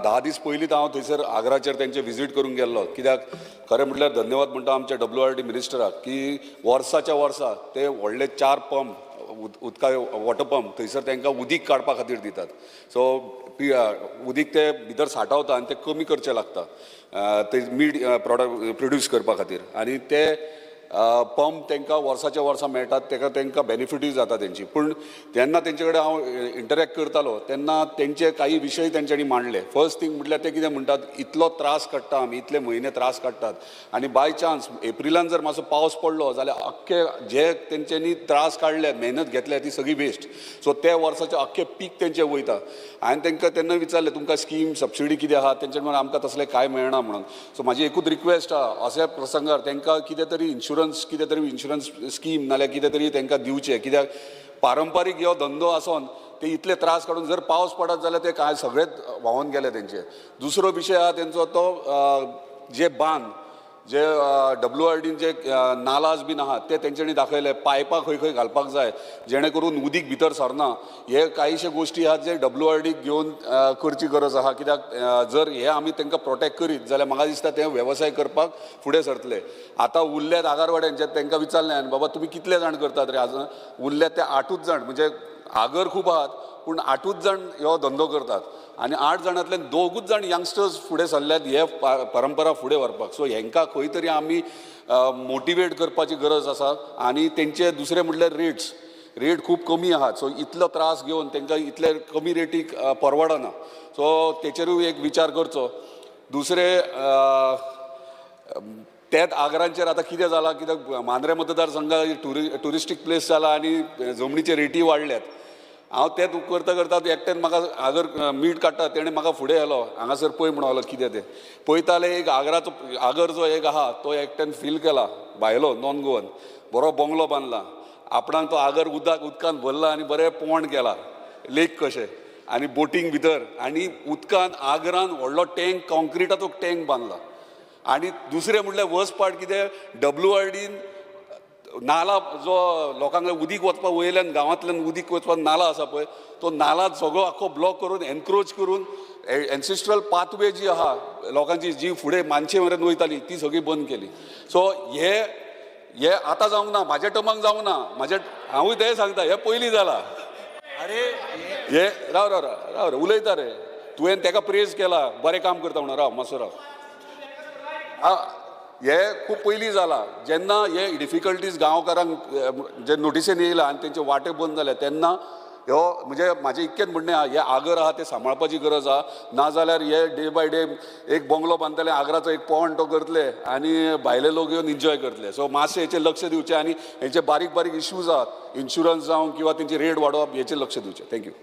10 दीस पयलींच हांव थंयसर आग्राचेर तेंचे विजीट करूंक गेल्लो, कित्याक खरें म्हटल्यार धन्यवाद म्हणटा आमच्या WRD मिनिस्टराक की वर्साच्या वर्सा ते व्हडले 4 पंप उदका वॉटर पंप थंयसर तांकां उदीक काडपा खातीर दितात. सो उदीक ते भितर साठावता आनी ते कमी करचें लागता ते मीठ प्रोडक्ट प्रोड्यूस करपा खातीर, आनी ते पंप तांकां वर्साच्या वर्सा मेळटात, ताका तांकां बेनिफिटूय जाता तेंची. पूण तेन्ना तेंचे कडेन हांव इंटरेक्ट करतालो तेन्ना तेंचे काही विशय तेंच्यांनी मांडले. फर्स्ट थींग म्हटल्यार ते कितें म्हणटात, इतलो त्रास काडटा आमी, इतले म्हयने त्रास काडटात आनी बाय चान्स एप्रिलान जर मातसो पावस पडलो जाल्यार अख्खे जे तेंच्यांनी त्रास काडले, मेहनत घेतल्या ती सगळी वेस्ट. सो ते वर्साचे अख्खे पीक तेंचे वयता. हांवें तांकां तेन्ना विचारलें तुमकां स्कीम सबसिडी कितें आहा, तेंच्या म्हणून आमकां तसलें कांय मेळना म्हणून. सो म्हाजी एकूच रिक्वेस्ट आहा, अशा प्रसंगार तांकां कितें तरी इन्शुरन्स, कितें तरी इन्शुरन्स स्कीम नाल्यार कितें तरी तांकां दिवचें, कित्याक पारंपारीक हो धंदो आसोन ते इतले त्रास काडून जर पावस पडत जाल्यार ते कांय सगळेच व्हांवोन गेले तेंचे. दुसरो विशय आहा तेंचो तो जे बांद, जे WRDन जे नालाज बीन आहात ते तेंच्यांनी दाखयले, पायपां खंय खंय घालपाक जाय जेणे करून उदीक भितर सरना, हे कांयशे गोश्टी आहात जे WRDक घेवन करची गरज आहा, कित्याक जर हे आमी तांकां प्रोटेक्ट करीत जाल्यार म्हाका दिसता ते वेवसाय करपाक फुडें सरतले. आतां उरल्यात आगारवाड्यांचे, तांकां विचारलें हांवें, बाबा तुमी कितले जाण करतात रे, आज उरल्यात ते 8 जाण, म्हणजे आगर खूब आहात पूण 8 जाण हो धंदो करतात आनी 8 जाणांतल्यान 2 जाण यंगस्टर्स फुडें सरल्यात हे परंपरा फुडें व्हरपाक. सो हेंकां खंय तरी आमी मोटिवेट करपाची गरज आसा. आनी तेंचे दुसरें म्हटल्यार रेट्स, रेट खूब कमी आहात, सो इतलो त्रास घेवन तेंकां इतले कमी रेटीक परवडना, सो तेचेरूय एक विचार करचो. दुसरें त्याच आगरांचेर आतां कितें जालां, कित्याक मांद्रे मतदारसंघ ट्युरिस्टीक प्लेस जाला आनी जमनीचे रेटी वाडल्यात. हांव तें करता करता एकट्यान म्हाका आगर मीठ काडटा तेणें म्हाका फुडें व्हेलो, हांगासर पळय म्हणून कितें तें पळयताले, एक आगराचो आगर जो एक आहा तो एकट्यान फील केला, भायलो नॉन गोवन, बरो बंगलो बांदला, आपणाक तो आगर उदकान भरला आनी बरें पोंड केला लेक कशें, आनी बोटींग भितर, आनी उदकान आगरान व्हडलो टँक, कॉन्क्रिटाचो टँक बांदला. आनी दुसरें म्हटल्यार वर्स पार्ट कितें, WRDन नाला जो लोकांक उदीक वचपा वयल्यान गांवांतल्यान उदीक वचपाक नाला आसा पळय, तो नाला सगळो आख्खो ब्लॉक करून एनक्रोच करून एन्सिस्ट्रल पाथवे जी आहा लोकांची, जी फुडें मानशे मेरेन वयताली ती सगळी बंद केली. सो हे हे आतां जावंक ना, म्हाज्या टर्माक जावंक ना, म्हाज्या हांवूय तें सांगता, हें पयलीं जाला. अरे हे राव राव राव राव उलयता रे, तुवें तेका प्रेज केला, बरें काम करता म्हणून, राव मातसो राव. हे खूब पयलीं जाला, जेन्ना हे डिफिकल्टीज गांवकारांक जे नोटिसेन येयला आनी तेंचे वाटे बंद जाले तेन्ना ह्यो, म्हणजे म्हाजें इतकेंच म्हणणें आहा, हे आगर आहा ते सांबाळपाची गरज आहा, नाजाल्यार हे डे बाय डे एक बंगलो बांदतले, आगराचो एक पोंड तो करतले आनी भायले लोक येवन एन्जॉय करतले. सो मातशें हेचेर लक्ष दिवचें आनी हेचे बारीक बारीक इश्यूज आहात, इन्शुरन्स जावं किंवा तेंची रेट वाडोवप, हेचेर लक्ष दिवचें. Thank you.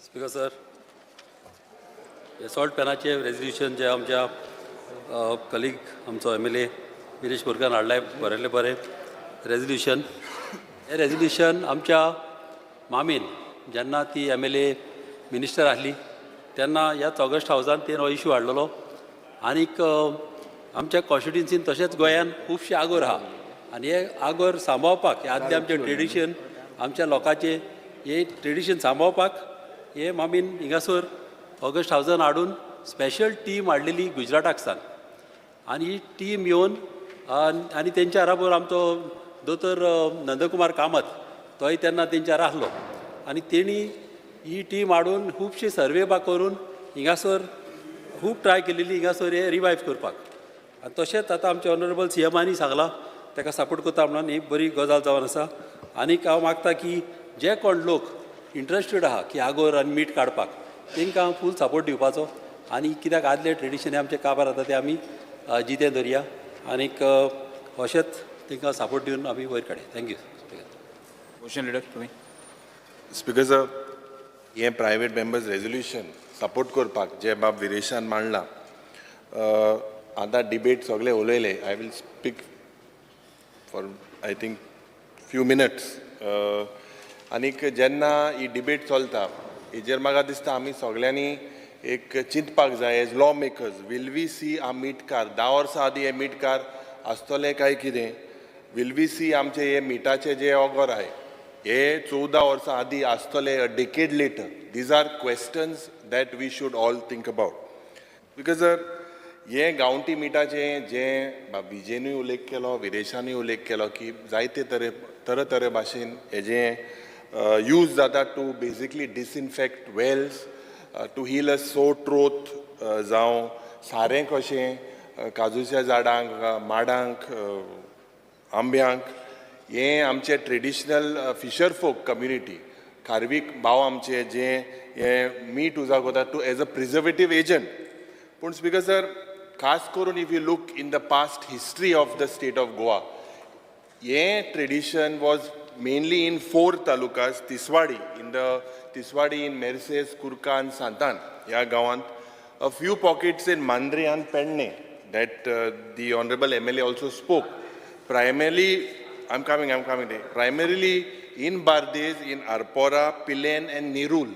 Speaker sir, salt पॅनाचें resolution जे आमच्या कलीग आमचो MLA Viresh बोरकारान हाडलाय, बरयल्लें बरें रेजोल्युशन. हें रेजोल्युशन आमच्या मामीन जेन्ना ती MLA minister आसली तेन्ना ह्याच ऑगस्ट हावजान तेणें हो इशू हाडलेलो. आनीक आमच्या कॉन्स्टिट्युन्सीन तशेंच गोंयान खुबशे आगोर आहा आनी हे आगोर सांबाळपाक, हे आदलें आमचें ट्रेडिशन, आमच्या लोकांचें हें ट्रेडिशन सांबाळपाक हे मामीन हिंगासर ऑगस्ट हावजान हाडून स्पेशल टीम हाडलेली गुजराताक सावन. आनी ही टीम येवन आनी तेंच्या बरोबर आमचो दोतोर नंदकुमार कामत तोय तेन्ना तेंच्या आसलो आनी तेणी ही टीम हाडून खुबशी सर्वे बा करून हिंगासर खूब ट्राय केलेली हिंगासर हे रिवायव करपाक. आनी तशेंच आतां आमचे ऑनरेबल CMांनी सांगलां ताका सपोर्ट करता म्हणून ही बरी गजाल जावन आसा. आनीक हांव मागता की जे कोण लोक इंट्रस्टेड आहा की आगोर आनी मीठ काडपाक तांकां हांव फूल सपोर्ट दिवपाचो. आनी कित्याक आदले ट्रेडिशन हें आमचें काबार जाता तें आमी जितें धरया आनीक अशेंच तांकां सपोर्ट दिवन आमी वयर काडया. Thank you. Motion leader तुमी. स्पिकर सर, हें प्रायवेट मेंबर्स रेजोल्युशन सपोर्ट करपाक जे बाब विरेशान मांडला, आतां डिबेट सगळे उलयले, I will speak for I think few minutes. आनीक जेन्ना ही डिबेट चलता हेजेर म्हाका दिसता आमी सगल्यांनी एक चिंतपाक जाय as law makers, will we see a मिटकार 10 वर्सां आदीं हे मिटकार आसतले काय कितें? Will we सी आमचे हे मिठाचे जे ऑगर आहाय हे 14 वर्सां आदी आसतले a decade later? These are questions that we should all think about because sir, हें गांवठी मिठाचें जें विजेनूय उल्लेख केलो, विरेशानूय उल्लेख केलो की जायते तरे तरे भाशेन हेजें यूज जाता to basically disinfect wells, to heal a sore throat, जावं सारें कशें काजूच्या झाडांक, माडांक, आंब्यांक. हें आमचें ट्रेडिशनल फिशर फोक कम्युनिटी, खारवीक भाव आमचे जे हें मीठ उजाक वता to as a preservative agent. पूण स्पीकर सर, खास करून if you look in the past history of the state of Goa, हें tradition was mainly in four talukas, Tiswadi, in the Tiswadi, in Merces, Curca आनी सांतान ह्या गांवांत, a few pockets in Mandrem आनी Pedne that the honourable MLA also spoke. Primarily, I'm coming, I'm coming there. Primarily in Bardez, in Arpora, Pilerne, and Nerul.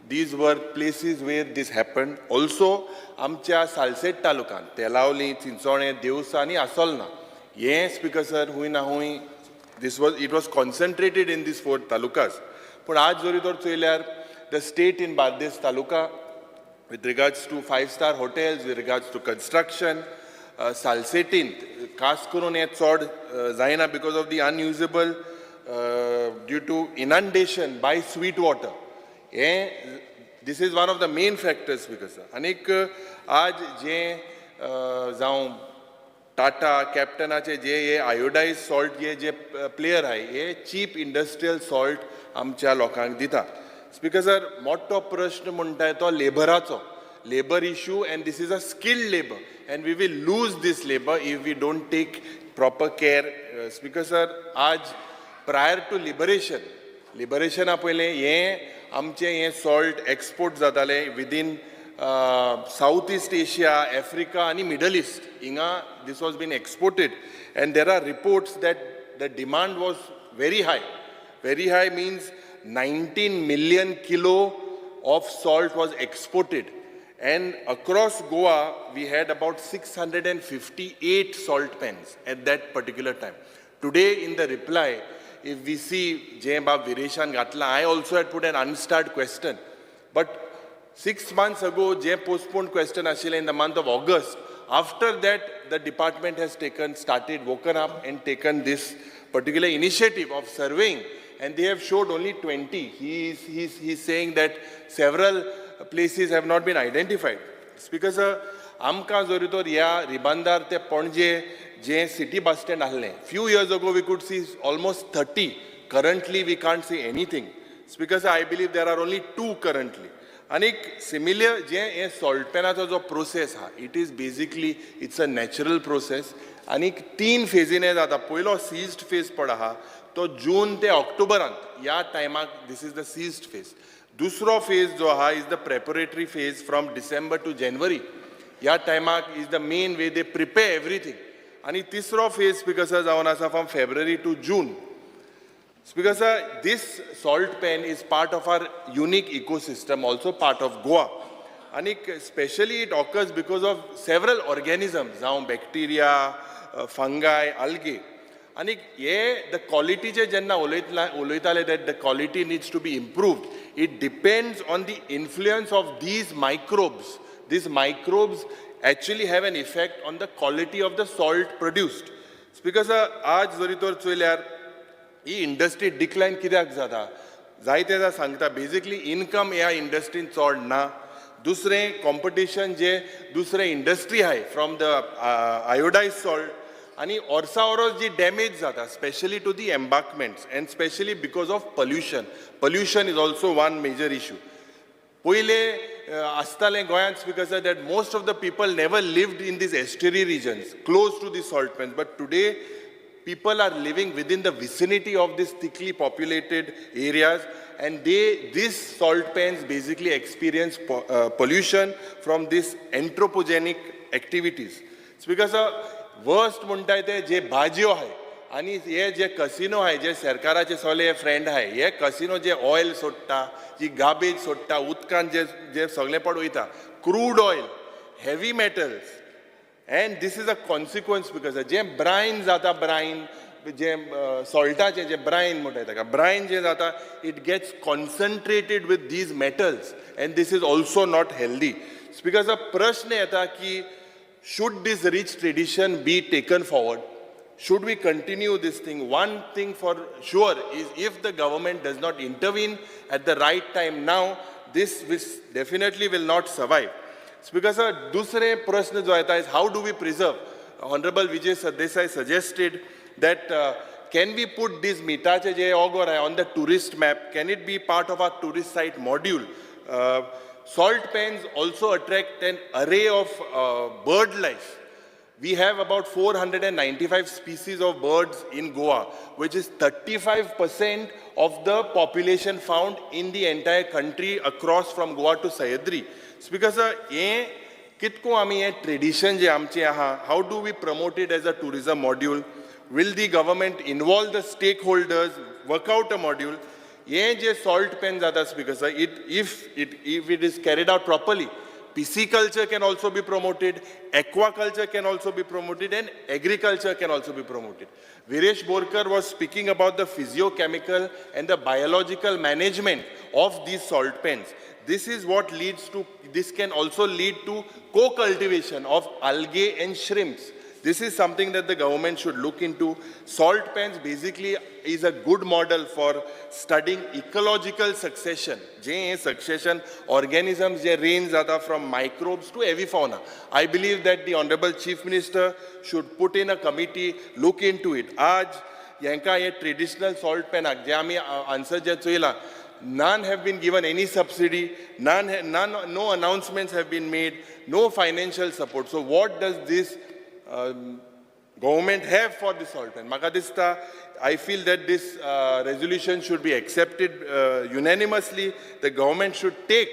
These were places where this happened. Also, आमच्या सालसेट तालुक्यांत तेलावली, चिंचोणे, देवसा आनी आसोलना हें speaker sir हुंय ना हुंय this was it was concentrated in these four talukas. पूण आज जरी तर चोयल्यार the state in Bardez taluka with regards to five star hotels, with regards to construction, सालसेटींत खास करून हें चड जायना because of the unusable due to inundation by sweet water. हें this is one of the main factors because आनीक आज जें जावं टाटा कॅप्टनाचे जे हे आयोडायज सॉल्ट जे जे प्लेयर आहाय, हे चीप इंडस्ट्रियल सॉल्ट आमच्या लोकांक दिता. स्पीकर सर, मोठो प्रश्न म्हणटाय तो लेबराचो, labour issue, and this is a skilled labour and we will lose this labour if we don't take proper care. Speaker sir, आज प्रायर टू लिबरेशन, लिबरेशना पयलें हें आमचें हें सॉल्ट एक्सपोर्ट जातालें within South East Asia, Africa आनी middle east. हिंगा this was been exported and there are reports that the demand was very high. Very high means 19 million kilo of salt was exported. And across Goa, we had about 658 salt pans at that particular time. Today, in the reply, if we see जे बाब विरेशान घातला, I also had put an unstarred question. But 6 months ago, J postponed question आशिल्लें in the month of August, after that, the department has taken, started, woken up and taken this particular initiative of surveying, and they have showed only 20. He's saying that several places have not been identified. Speaker sir, आमकां जरी तर ह्या रिबांदार ते पणजे जे city bus stand आहलें, few years ago we could see almost 30. Currently we can't see anything. Speaker sir, I believe there are only two currently. आनीक similar जे हे salt पॅनाचो जो process आहा, it is basically, it's a natural process. आनीक तीन फेजीन हें जाता. पयलो सिज्ड phase पड आहा तो जून ते ऑक्टोबरांत ह्या टायमाक, this is the seized phase. दुसरो फेज जो आहा is the preparatory phase from December to January. ह्या टायमाक is the main way they prepare everything. आनी तिसरो फेज, स्पीकर सर, जावन आसा from February to June. Speaker sir, this salt pan is part of our unique ecosystem, also part of Goa. And especially it occurs because of several organisms, जावं bacteria, fungi, algae. आनी हे the क्वॉलिटीचे जेन्ना उलयतला उलयताले that the quality needs to be improved, it depends on the influence of these microbes. These microbes actually have an effect on the quality of the salt produced. Speaker sir, आज जरी तर चोयल्यार ही industry डिक्लायन कित्याक जाता, जायते जाण सांगता basically income ह्या इंडस्ट्रीन चड ना. दुसरें कॉम्पिटिशन जे दुसरे इंडस्ट्री आहाय फ्रॉम the iodise salt आनी वर्सा वरोस जी डॅमेज जाता, specially to the embankments and specially because of pollution. Pollution is also one major issue. पयले आसतालें गोंयांत, speaker sir, that most of the people never lived in these estuary regions close to the salt pans, but today people are living within the vicinity of these thickly populated areas and they these salt pans basically experience pollution from this anthropogenic activities. Speaker sir, worst म्हणटाय ते जे भाजयो आहाय आनी हे जे casino आहाय, जे सरकाराचे सगळे friend आहाय, हे कसिनो जे ऑयल सोडटा, जी गार्बेज सोडटा उदकान, जे जे सगळें पड वयता, crude oil, heavy metals. And this is a consequence because जें ब्रायन जाता, ब्रायन जें सॉल्टाचें जें ब्रायन म्हणटात ताका, ब्रायन जें जाता, it gets concentrated with these metals and this is also not healthy. Because a प्रश्न येता की should this rich tradition be taken forward? Should we continue this thing? One thing for sure is if the government does not intervene at the right time now, this will definitely will not survive. Speaker sir, दुसरे प्रश्न जो येता is how do we preserve? Honorable Vijay Sardesai suggested that can we put this मिठाचे जे ऑगोर आहे on the tourist map? Can it be part of our tourist site module? Salt pans also attract an array of bird life. We have about 495 species of birds in Goa, which is 35% of the population found in the entire country across from Goa to Sahyadri. Speaker sir, हे कितको आमी हें tradition जे आमचें आहा, how do we promote it as a tourism module? Will the government involve the stakeholders, work out a module? हे जे salt pan जाता, Speaker sir, it if it is carried out properly, pisciculture can also be promoted, aquaculture can also be promoted, and agriculture can also be promoted. Viresh Borkar was speaking about the physiochemical and the biological management of these salt pans. This is what leads to, this can also lead to co-cultivation of algae and shrimps. This is something that the government should look into. Salt pans basically is a good model for studying ecological succession. J succession organisms J range जाता from microbes to avifauna. I believe that the Honorable Chief Minister should put in a committee, look into it. आज हेंका हे traditional salt पॅनाक जे आमी answer जे चोयला, none have been given any subsidy, none, no announcements have been made, no financial support. So what does this government have for the salt pan? म्हाका दिसता, I feel that this resolution should be accepted unanimously. The government should take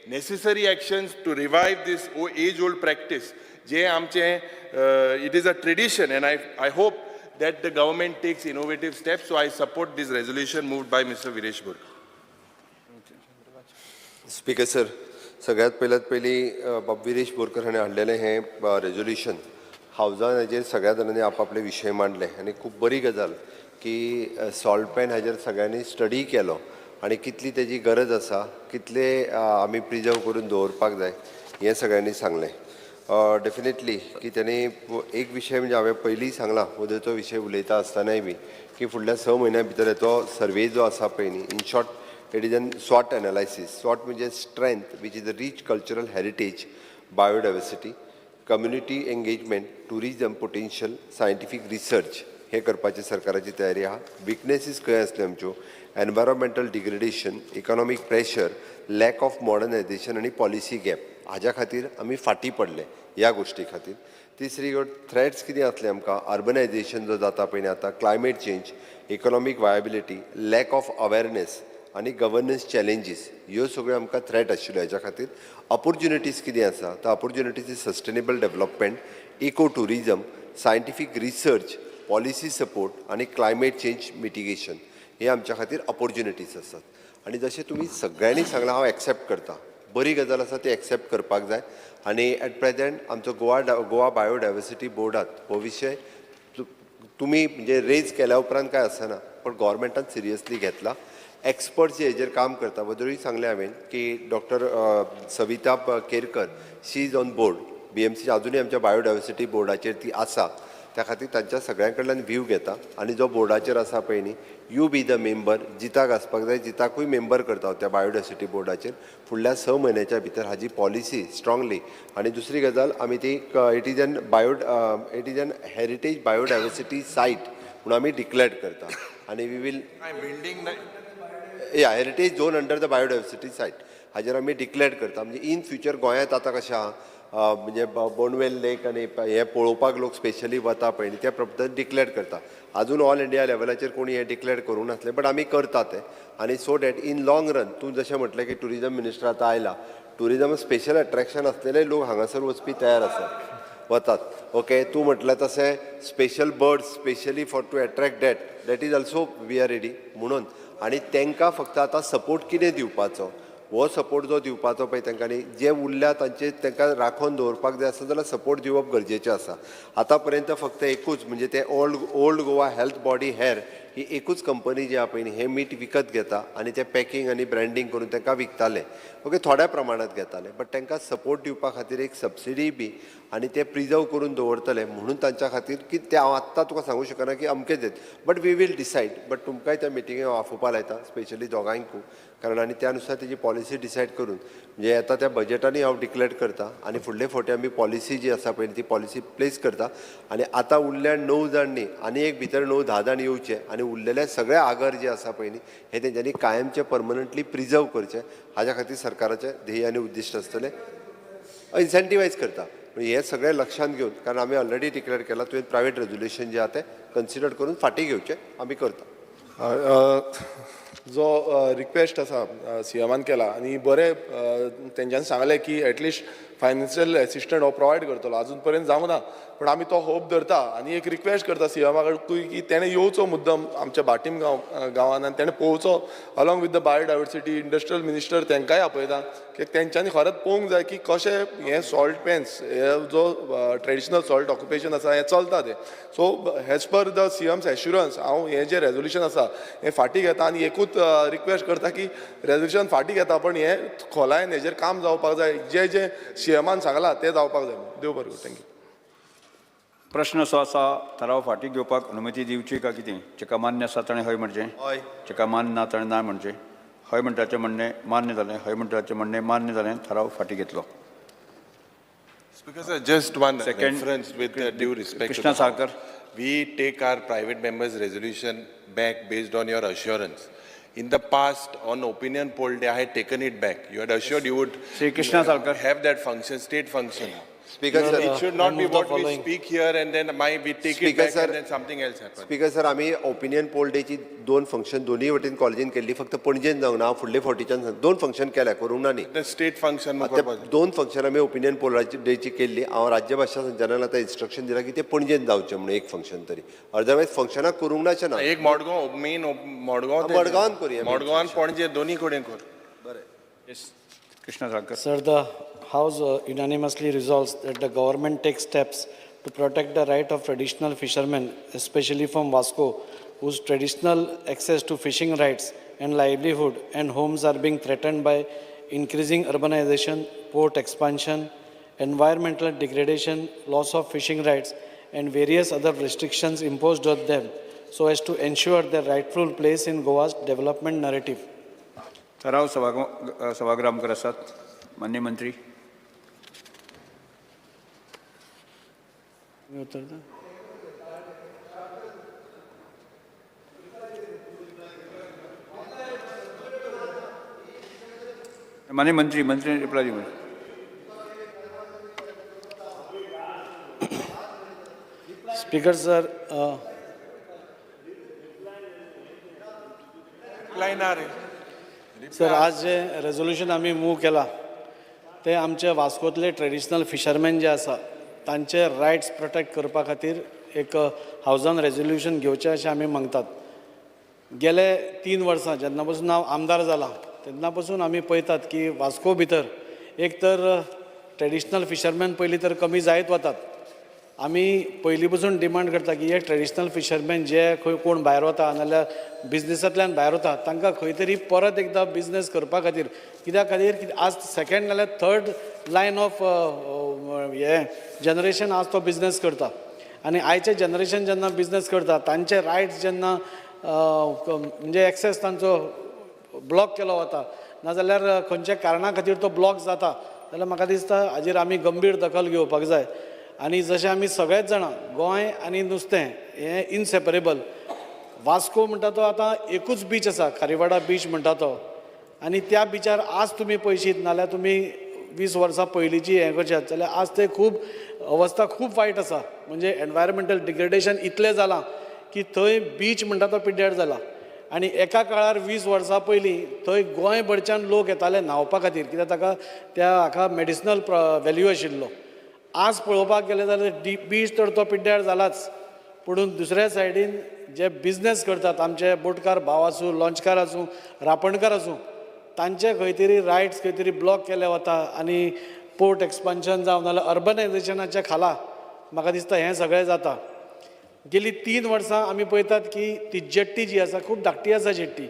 necessary actions to revive this age-old practice. जे आमचे, it is a tradition and I hope that the government takes innovative steps. So I support this resolution moved by Mr. Viresh Borkar. Speaker sir, सगळ्यात पयल्यात पयलीं बाब विरेश बोरकर हाणें हाडलेलें हें resolution, हावजान हाजेर सगळ्या जाणांनी आपआपले विशय मांडले आनी खूब बरी गजाल की सॉल्ट पॅन हाजेर सगळ्यांनी स्टडी केलो आनी कितली तेजी गरज आसा, कितले आमी प्रिजर्व करून दवरपाक जाय हें सगळ्यांनी सांगलें. डेफिनेटली की तेणी एक विशय म्हणजे हांवें पयलीं सांगला, वदळचो विशय उलयता आसतनाय बी, की फुडल्या 6 म्हयन्या भितर हेचो सर्वे जो आसा पळय न्ही, in short it is an SWOT analysis. SWOT म्हणजे strength, which is a rich cultural heritage, biodiversity, community engagement, tourism potential, scientific research हे करपाची सरकाराची तयारी आहा. विकनेसीस खंय आसल्यो आमच्यो? Environmental degradation, economic pressure, lack of modernisation आनी पॉलिसी गॅप. हाज्या खातीर आमी फाटीं पडले ह्या गोश्टी खातीर. तिसरी गोश्ट, थ्रेट्स कितें आसले आमकां? अर्बनायजेशन जो जाता पळय न्ही आतां, climate change, economic viability, lack of awareness आनी गवर्नन्स चॅलेंजीस, ह्यो सगळ्यो आमकां थ्रेट आशिल्ल्यो. हेच्या खातीर ऑपोर्च्युनिटीज कितें आसा? तर opportunities is sustainable development, eco tourism, scientific research, policy support आनी क्लायमेट चेंज मिटिगेशन हे आमच्या खातीर ऑपोर्च्युनिटीज आसात. आनी जशें तुमी सगळ्यांनी सांगलां, हांव एक्सेप्ट करता, बरी गजाल आसा ती एक्सेप्ट करपाक जाय. आनी एट प्रेजेंट आमचो गोवा बायोडायवर्सिटी बोर्डात हो विशय तुमी म्हणजे रेज केल्या उपरांत काय आसना, पण गोवोरमेंटान सिरियसली घेतला. एक्सपर्ट्स जे हेजेर काम करता, वदळूय सांगलें हांवें की doctor Savita Kerkar, she is on board BMC. अजुनूय आमच्या बायोडायवर्सिटी बोर्डाचेर ती आसा. त्या खातीर तांच्या सगळ्यां कडल्यान व्यू घेता आनी जो बोर्डाचेर आसा पळय न्ही, you be the member, जिताक आसपाक जाय, जिताकूय मेंबर करता हांव त्या बायोडायवर्सिटी बोर्डाचेर. फुडल्या 6 म्हयन्याच्या भितर हाजी पॉलिसी स्ट्रांगली. आनी दुसरी गजाल, आमी ती it is an heritage biodiversity site म्हणून आमी डिक्लेअर करता आनी we will building या heritage zone under the biodiversity site हाजेर आमी डिक्लेअर करता. म्हणजे इन फ्युचर गोंयांत आतां कशें आहा, म्हणजे बोंडवेल लेक आनी हें पळोवपाक लोक स्पेशली वता पळय न्ही, त्या पद्दतीन डिक्लेअर करता. आजून ऑल इंडिया लेवलाचेर कोणी हें डिक्लेअर करूंक नासलें, बट आमी करता तें. आनी so that in long run, तूं जशें म्हटलें की ट्युरिजम मिनिस्टर आतां आयला, ट्युरिजम स्पेशल अट्रॅक्शन आसलेले लोक हांगासर वचपी तयार आसात, वतात. ओके, तूं म्हटलें तशें special birds, specially for to attract that, that is also we are ready म्हणून. आनी तांकां फक्त आतां सपोर्ट कितें दिवपाचो. हो सपोर्ट जो दिवपाचो पळय तांकां जे उरल्या तांचे तांकां राखोवन दवरपाक जाय आसा जाल्यार सपोर्ट दिवप गरजेचें आसा. आतां पर्यंत फक्त एकूच म्हणजे ते old Goa health body हेर ही एकूच कंपनी जी आहा पळय न्ही, हें मीठ विकत घेता आनी तें पॅकिंग आनी ब्रँडींग करून तांकां विकताले. ओके, थोड्या प्रमाणांत घेताले, बट तांकां सपोर्ट दिवपा खातीर एक सबसिडी बी आनी ते प्रिजर्व करून दवरतले म्हणून तांच्या खातीर की ते हांव आत्तां तुका सांगूं शकना की अमकेच येत, but we will decide. But तुमकांय त्या मिटिंगेक हांव आफोवपा लायता, स्पेशली दोगांयकूय, कारण आनी त्या नुसार तेजी पॉलिसी डिसायड करून म्हणजे येता त्या बजेटानूय हांव डिक्लेर करता आनी फुडले फावटी आमी पॉलिसी जी आसा पळय ती पॉलिसी प्लेस करता. आनी आतां उरल्या 9 जाण न्ही, आनी एक भितर 9-10 जाण येवचे आनी उरलेले सगळे आगर जे आसा पळय न्ही हे तेंच्यांनी कायमचे परमनंटली प्रिजर्व करचे, हाज्या खातीर सरकाराचें ध्येय आनी उद्दिश्ट आसतलें. इन्सेंटिवायज करता हे सगळें लक्षांत घेवन, कारण आमी ऑलरेडी डिक्लेर केलां, तुवें प्रायवेट रेजोल्युशन जें आहा तें कन्सिडर करून फाटीं घेवचें आमी करता. जो रिक्वेस्ट आसा सीएमान केला आनी बरें तेंच्यांनी सांगलें की एटलिस्ट फायनान्शियल एसिस्टंट हो प्रोवायड करतलो, आजून पर्यंत जावंक ना, पूण आमी तो होप धरता आनी एक रिक्वेस्ट करता सीएमा कडकूय की तेणें येवचो मुद्दम आमच्या भाटीम गांवान आनी तेणें पळोवचो along with the biodiversity industrial minister तांकांय आपयता की तेंच्यांनी खरेंच पळोवंक जाय की कशें हें सॉल्ट पॅन्स हे जो ट्रेडिशनल सॉल्ट ऑक्युपेशन आसा हें चलता तें. So as per the CM's assurance हांव हें जें रेजोल्युशन आसा हें फाटीं घेता आनी एकूच रिक्वेस्ट करता की रेजोल्युशन फाटीं घेता पण हें खोलायेन हेजेर काम जावपाक जाय, जे जे सीएमान सांगलां तें जावपाक जाय. देव बरें करूं. Thank you. प्रश्न असो आसा, थाराव फाटीं घेवपाक अनुमती दिवची काय कितें? जेका मान्य आसा ताणें हय म्हणचें, हय, जेका मान्य ना ताणें ना म्हणचें. हय म्हणटाचें म्हणणें मान्य जालें, हय म्हणटाचें म्हणणें मान्य जालें, थाराव फाटीं घेतलो. Speaker sir, just one Second, reference with due respect Krishna to the Salkar. We take our private members resolution back based on your assurance. In the past, on opinion poll day, I had taken it back. You had assured you would Shri Krishna Salkar. have that function, state function. Speaker sir, It should not I be move the what we following. speak here and then we take it Speaker back sir, and then something else happens. Speaker sir, आमी opinion poll डेची 2 function दोन्ही वटेन कॉलेजीन केल्ली, फक्त पणजेन जावंक ना, हांव फुडले फावटीच्यान 2 फंक्शन केल्या, करूंक ना न्ही. The state function ते 2 फंक्शन आमी ओपिनियन पोल डेची केल्ली. हांव राज्य भाशा संचालनाक आतां इन्स्ट्रक्शन दिलां की ते पणजेन जावचें म्हणून एक फंक्शन तरी, अदरवायज फंक्शनाक करूंक ना अशें ना. एक मडगांव मेन मडगांव, मडगांवान करुया. मडगांवान पणजे दोन्ही कडेन कर. बरें. Krishna Salkar. Sir, the House unanimously resolves that the government takes steps to protect the right of traditional fishermen, especially from Vasco, whose traditional access to fishing rights and livelihood and homes are being threatened by increasing urbanization, port expansion, environmental degradation, loss of fishing rights, and various other restrictions imposed on them, so as to ensure their rightful place in Goa's development narrative. थाराव सभागृह मुखार आसात. मान्य मंत्री. मान्य मंत्री, मंत्री reply दिवं. Speaker sir, Reply ना रे. सर, आज जे रेजोल्युशन आमी मूव केला ते आमचे वास्कोतले ट्रेडिशनल फिशरमॅन जे आसा तांचे रायट्स प्रोटेक्ट करपा खातीर एक हावजान रेजोल्युशन घेवचें अशें आमी मागतात. गेले 3 वर्सां जेन्ना पसून हांव आमदार जाला तेन्ना पसून आमी पळयतात की वास्को भितर एक तर ट्रेडिशनल फिशरमॅन पयलीं तर कमी जायत वतात. आमी पयलीं पसून डिमांड करता की हे ट्रेडिशनल फिशरमॅन जे खंय कोण भायर वता नाजाल्यार बिजनेसांतल्यान भायर वता तांकां खंय तरी परत एकदां बिजनेस करपा खातीर, कित्या खातीर की आज सेकेंड नाल्यार थर्ड लायन ऑफ हे जनरेशन आज तो बिजनेस करता आनी आयचें जनरेशन जेन्ना बिजनेस करता तांचे रायट्स जेन्ना म्हणजे एक्सेस तांचो ब्लॉक केलो वता नाजाल्यार खंयच्या कारणा खातीर तो ब्लॉक जाता जाल्यार म्हाका दिसता हाजेर आमी गंभीर दखल घेवपाक जाय. आनी जशें आमी सगळेच जाणां गोंय आनी नुस्तें हें इनसेपरेबल. वास्को म्हणटा तो आतां एकूच बीच आसा, खारीवाडा बीच म्हणटा तो, आनी त्या बिचार आज तुमी पळयशीत नाल्यार तुमी 20 वर्सां पयलींची हें करशात जाल्यार आज ते खूब अवस्था खूब वायट आसा. म्हणजे एनवायरमेंटल डिग्रेडेशन इतलें जालां की थंय बीच म्हणटा तो पिड्ड्यार जाला. आनी एका काळार 20 वर्सां पयलीं थंय गोंयभरच्यान लोक येताले न्हांवपा खातीर, कित्याक ताका त्या हाका मेडिसिनल वेल्यू आशिल्लो. आज पळोवपाक गेले जाल्यार बीच तर तो पिड्ड्यार जालाच, पुणून दुसऱ्या सायडीन जे बिजनेस करतात आमचे बोटकार भाव आसूं, लॉंचकार आसूं, रापणकार आसूं, तांचे खंय तरी रायट्स खंय तरी ब्लॉक केले वता आनी पोर्ट एक्सपान्शन जावं नाजाल्यार अर्बनायझेशनाच्या खाला म्हाका दिसता हें सगळें जाता. गेली 3 वर्सां आमी पळयतात की ती जेट्टी जी आसा खूब धाकटी आसा जेट्टी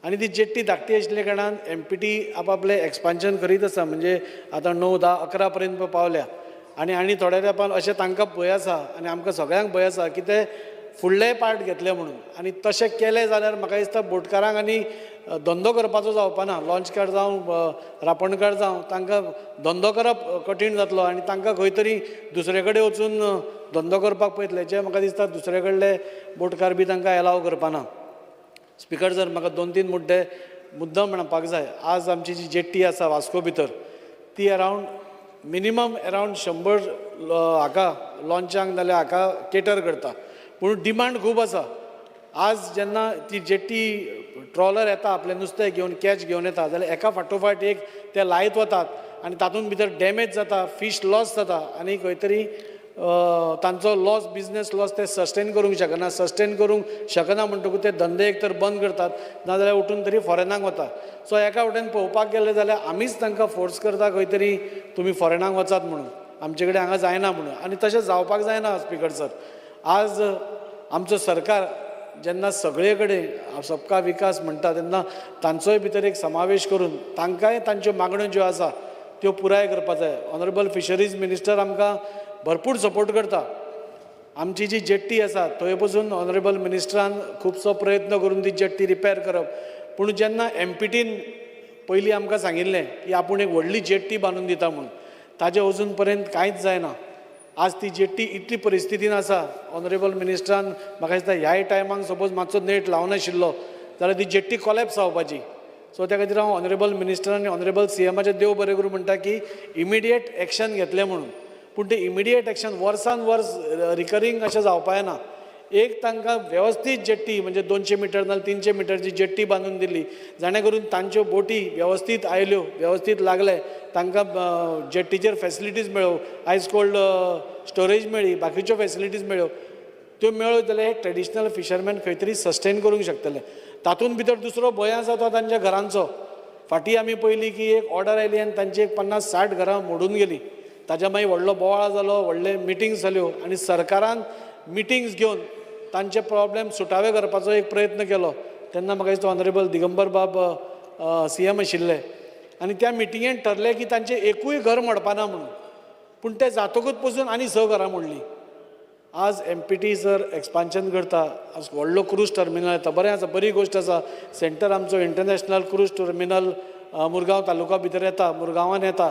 आनी ती जेट्टी धाकटी आशिल्ल्या कारणान एमपीटी आपआपलें एक्सपान्शन करीत आसा, म्हणजे आतां 9, 10, 11 पर्यंत पावल्या आनी आनी थोड्या तेंपान अशें तांकां भंय आसा आनी आमकां सगळ्यांक भंय आसा की ते फुडलेय पार्ट घेतले म्हणून. आनी तशें केलें जाल्यार म्हाका दिसता बोटकारांक आनी धंदो करपाचो जावपा ना, लॉन्चकार जावं रापणकार जावं तांकां धंदो करप कठीण जातलो आनी तांकां खंय तरी दुसरे कडेन वचून धंदो करपाक पळयतले, जे म्हाका दिसता दुसरे कडले बोटकार बी तांकां एलाव करपाना. स्पिकर सर, म्हाका 2-3 मुद्दे मुद्दम म्हणपाक जाय. आज आमची जी जेट्टी आसा वास्को भितर ती अरावंड मिनिमम अरावंड 100 हाका लॉन्चांक नाल्यार हाका केटर करता, पूण डिमांड खूब आसा. आज जेन्ना ती जेट्टी ट्रॉलर येता आपलें नुस्तें घेवन कॅच घेवन येता जाल्यार एका फाटोफाट एक ते लायत वतात आनी तातूंत भितर डॅमेज जाता, फीश लॉस जाता आनी खंय तरी तांचो लॉस बिजनेस लॉस ते सस्टेन करूंक शकना. सस्टेन करूंक शकना म्हणटकूच ते धंदे एक तर बंद करतात नाजाल्यार उठून तरी फॉरेनाक वता. सो एका वटेन पळोवपाक गेलें जाल्यार आमीच तांकां फोर्स करता खंय तरी तुमी फॉरेनाक वचात म्हणून, आमचे कडेन हांगा जायना म्हणून, आनी तशें जावपाक जायना. स्पिकर सर, आज आमचो सरकार जेन्ना सगळे कडेन सबका विकास म्हणटा तेन्ना तांचोय भितर एक समावेश करून तांकांय तांच्यो मागण्यो ज्यो आसा त्यो पुराय करपाक जाय. ऑनरेबल फिशरीज मिनिस्टर आमकां भरपूर सपोर्ट करता. आमची जी जेट्टी आसा थंय पसून ऑनरेबल मिनिस्टरान खुबसो प्रयत्न करून ती जेट्टी रिपेर करप, पूण जेन्ना एमपीटीन पयलीं आमकां सांगिल्लें की आपूण एक व्हडली जेट्टी बांदून दिता म्हूण, ताजें अजून पर्यंत कांयच जायना. आज ती जेट्टी इतली परिस्थितीन आसा, ऑनरेबल मिनिस्टरान म्हाका दिसता ह्याय टायमाक सपोज मातसो नेट लावनाशिल्लो जाल्यार ती जेट्टी कोलॅप्स जावपाची. सो त्या खातीर हांव ऑनरेबल मिनिस्टर आनी ऑनरेबल सीएमाचें देव बरें करूं म्हणटा की इमिडिएट एक्शन घेतलें म्हणून, पूण तें इमिडिएट एक्शन वर्सान वर्स रिकरींग अशें जावपा येना. एक तांकां वेवस्थीत जेट्टी म्हणजे 200 मिटर नाल्यार 300 मिटरची जेट्टी बांदून दिली, जाणे करून तांच्यो बोटी वेवस्थीत आयल्यो, वेवस्थीत लागले, तांकां जेट्टीचेर फेसिलिटीज मेळ्यो, आयस कोल्ड स्टोरेज मेळ्ळी, बाकीच्यो फेसिलिटीज मेळ्यो, त्यो मेळ्ळ्यो जाल्यार हे ट्रेडिशनल फिशरमॅन खंय तरी सस्टेन करूंक शकतले. तातूंत भितर दुसरो भंय आसा तो तांच्या घरांचो. फाटीं आमी पळयली की एक ऑर्डर आयली आनी तांची एक 50-60 घरां मोडून गेली, ताच्या मागीर व्हडलो बोवाळ जालो, व्हडले मिटिंग्स जाल्यो आनी सरकारान मिटिंग्स घेवन तांचे प्रॉब्लेम सुटावे करपाचो एक प्रयत्न केलो. तेन्ना म्हाका दिसता ऑनरेबल दिगंबर बाब सीएम आशिल्ले आनी त्या मिटिंगेन ठरलें की तांचें एकूय घर मोडपाना म्हणून, पूण तें जातकूच पसून आनी 6 घरां मोडलीं. आज एमपीटी जर एक्सपान्शन करता, आज व्हडलो क्रूज टर्मिनल येता, बरें आसा, बरी गोश्ट आसा. सेंटर आमचो international cruise terminal Mormugao taluka भितर येता, मुरगांवान येता,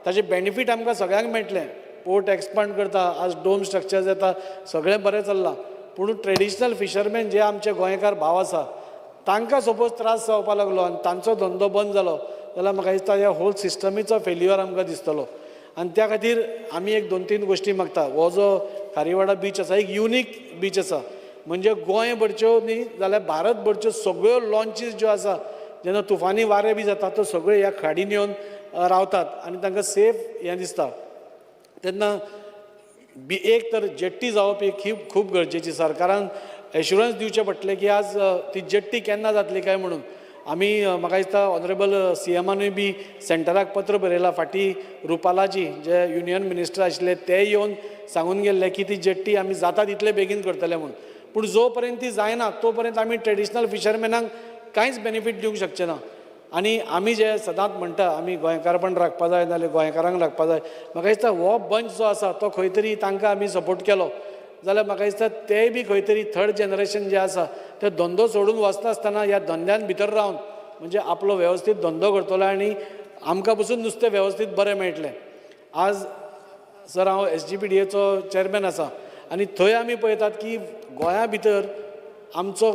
ताजें बेनिफीट आमकां सगळ्यांक मेळटलें. पोर्ट एक्सपांड करता, आज डोम स्ट्रक्चर्स येता, सगळें बरें चल्लां, पूण ट्रेडिशनल फिशरमॅन जे आमचे गोंयकार भाव आसा तांकां सपोज त्रास जावपाक लागलो आनी तांचो धंदो बंद जालो जाल्यार म्हाका दिसता ह्या होल सिस्टमीचो फेल्युअर आमकां दिसतलो. आनी त्या खातीर आमी एक 2-3 गोश्टी मागता. हो जो खारीवाडा बीच आसा एक युनीक बीच आसा, म्हणजे गोंयभरच्यो न्ही जाल्यार भारतभरच्यो सगळ्यो लॉन्चीस ज्यो आसा जेन्ना तुफानी वारें बी जाता त्यो सगळ्यो ह्या खाडीन येवन रावतात आनी तांकां सेफ हें दिसता. तेन्ना बी एक तर जेट्टी जावप एक ही खूब गरजेची. सरकारान एश्युरन्स दिवचें पडटलें की आज ती जेट्टी केन्ना जातली काय म्हणून. आमी म्हाका दिसता ऑनरेबल सीएमानूय बी सेंटराक पत्र बरयलां, फाटीं रुपालाजी जे युनियन मिनिस्टर आशिल्ले ते येवन सांगून गेल्ले की ती जेट्टी आमी जाता तितले बेगीन करतले म्हणून, पूण जो पर्यंत ती जायना तो पर्यंत आमी ट्रेडिशनल फिशरमॅनांक कांयच बेनिफीट दिवंक शकचे ना. आनी आमी जे सदांच म्हणटा आमी गोंयकारपण राखपा जाय नाल्यार गोंयकारांक राखपा जाय, म्हाका दिसता हो बंच जो आसा तो खंय तरी तांकां आमी सपोर्ट केलो जाल्यार म्हाका दिसता तेय बी खंय तरी थर्ड जनरेशन जे आसा ते धंदो सोडून वचनासतना ह्या धंद्यान भितर रावन म्हणजे आपलो वेवस्थीत धंदो करतलो आनी आमकां पसून नुस्तें वेवस्थीत बरें मेळटलें. आज सर हांव SGPDAचो चॅरमॅन आसा आनी थंय आमी पळयतात की गोंया भितर आमचो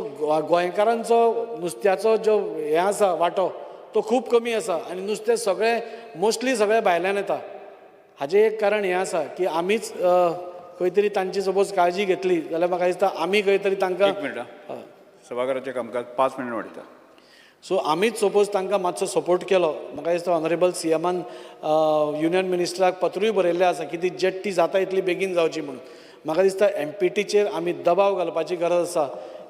गोंयकारांचो नुस्त्याचो जो हें आसा वांटो तो खूब कमी आसा आनी नुस्तें सगळें मोस्टली सगळें भायल्यान येता. हाजें एक कारण हें आसा की आमीच खंय तरी तांची सपोज काळजी घेतली जाल्यार म्हाका दिसता आमी खंय तरी तांकां एक मिनट, सभाघराचें कामकाज 5 मिनट वाडयता. सो आमीच सपोज तांकां मातसो सपोर्ट केलो, म्हाका दिसता ऑनरेबल सीएमान युनियन मिनिस्टराक पत्रूय बरयल्लें आसा की ती जेट्टी जाता इतली बेगीन जावची म्हणून. म्हाका दिसता एमपीटीचेर आमी दबाव घालपाची गरज आसा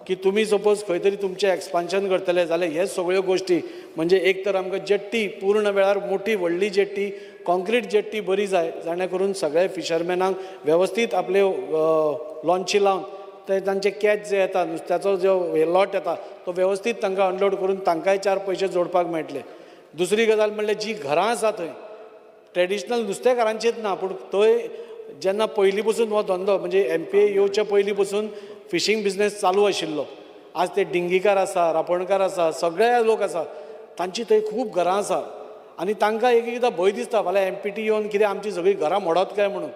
की तुमी सपोज खंय तरी तुमचें एक्सपान्शन करतले जाल्यार हे सगळ्यो गोश्टी म्हणजे एक तर आमकां जेट्टी पूर्ण वेळार मोठी व्हडली जेट्टी, कॉन्क्रीट जेट्टी बरी जाय, जाणे करून सगळे फिशरमॅनांक वेवस्थीत आपले लॉन्ची लावन ते तांचे कॅच जे येता, नुस्त्याचो जो लॉट येता तो वेवस्थीत तांकां अनलोड करून तांकांय चार पयशे जोडपाक मेळटले. दुसरी गजाल म्हणल्यार जी घरां आसा थंय ट्रेडिशनल नुस्तेकारांचीच ना, पूण थंय जेन्ना पयलीं पसून हो धंदो म्हणजे एमपीए येवच्या पयलीं पसून फिशींग बिजनेस चालू आशिल्लो. आज ते डिंगीकार आसा, रापणकार आसा, सगळे लोक आसा, तांची थंय खूब घरां आसा आनी तांकां एक एकदां भंय दिसता फाल्यां एमपीटी येवन कितें आमची सगळीं घरां मोडत काय म्हणून,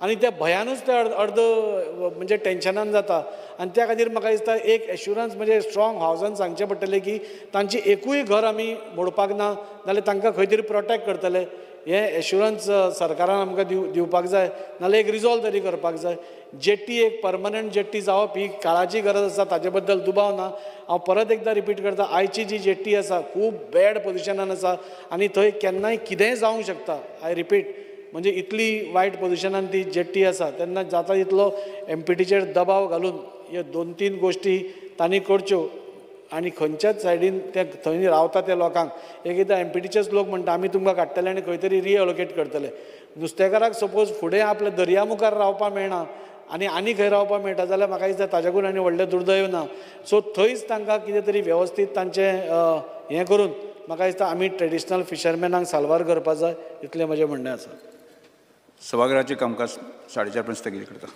आनी त्या भंयानूच ते अर्द म्हणजे टेन्शनान जाता. आनी त्या खातीर म्हाका दिसता एक एश्युरन्स म्हणजे स्ट्रॉंग हावजान सांगचें पडटलें की तांची एकूय घर आमी मोडपाक ना, नाल्यार तांकां खंय तरी प्रोटेक्ट करतले, हें एश्युरन्स सरकारान आमकां दिवपाक जाय, नाल्यार एक रिजॉल्व तरी करपाक जाय. जेट्टी एक परमनंट जेट्टी जावप ही काळाची गरज आसा, ताजे बद्दल दुबाव ना. हांव परत एकदां रिपीट करता, आयची जी जेट्टी आसा खूब बॅड पोजिशनान आसा आनी थंय केन्नाय कितेंय जावंक शकता. I repeat, म्हणजे इतली वायट पोजिशनान ती जेट्टी आसा, तेन्ना जाता तितलो एमपीटीचेर दबाव घालून ह्यो 2-3 गोश्टी तांणी करच्यो आनी खंयच्याच सायडीन ते थंय रावता त्या लोकांक एक एकदां एमपीटीचेच लोक म्हणटा आमी तुमकां काडटले आनी खंय तरी रिअलोकेट करतले. नुस्तेकाराक सपोज फुडें आपल्या दर्या मुखार रावपाक मेळना आनी आनी खंय रावपाक मेळटा जाल्यार म्हाका दिसता ताच्याकून आनी व्हडलें दुर्दैव ना. सो थंयच तांकां कितें तरी वेवस्थीत तांचें हें करून म्हाका दिसता आमी ट्रेडिशनल फिशरमॅनांक साल्वार करपाक जाय, इतलें म्हजें म्हणणें आसा. सभाघराचें कामकाज 4:30 पर्यंत स्थगीत करता.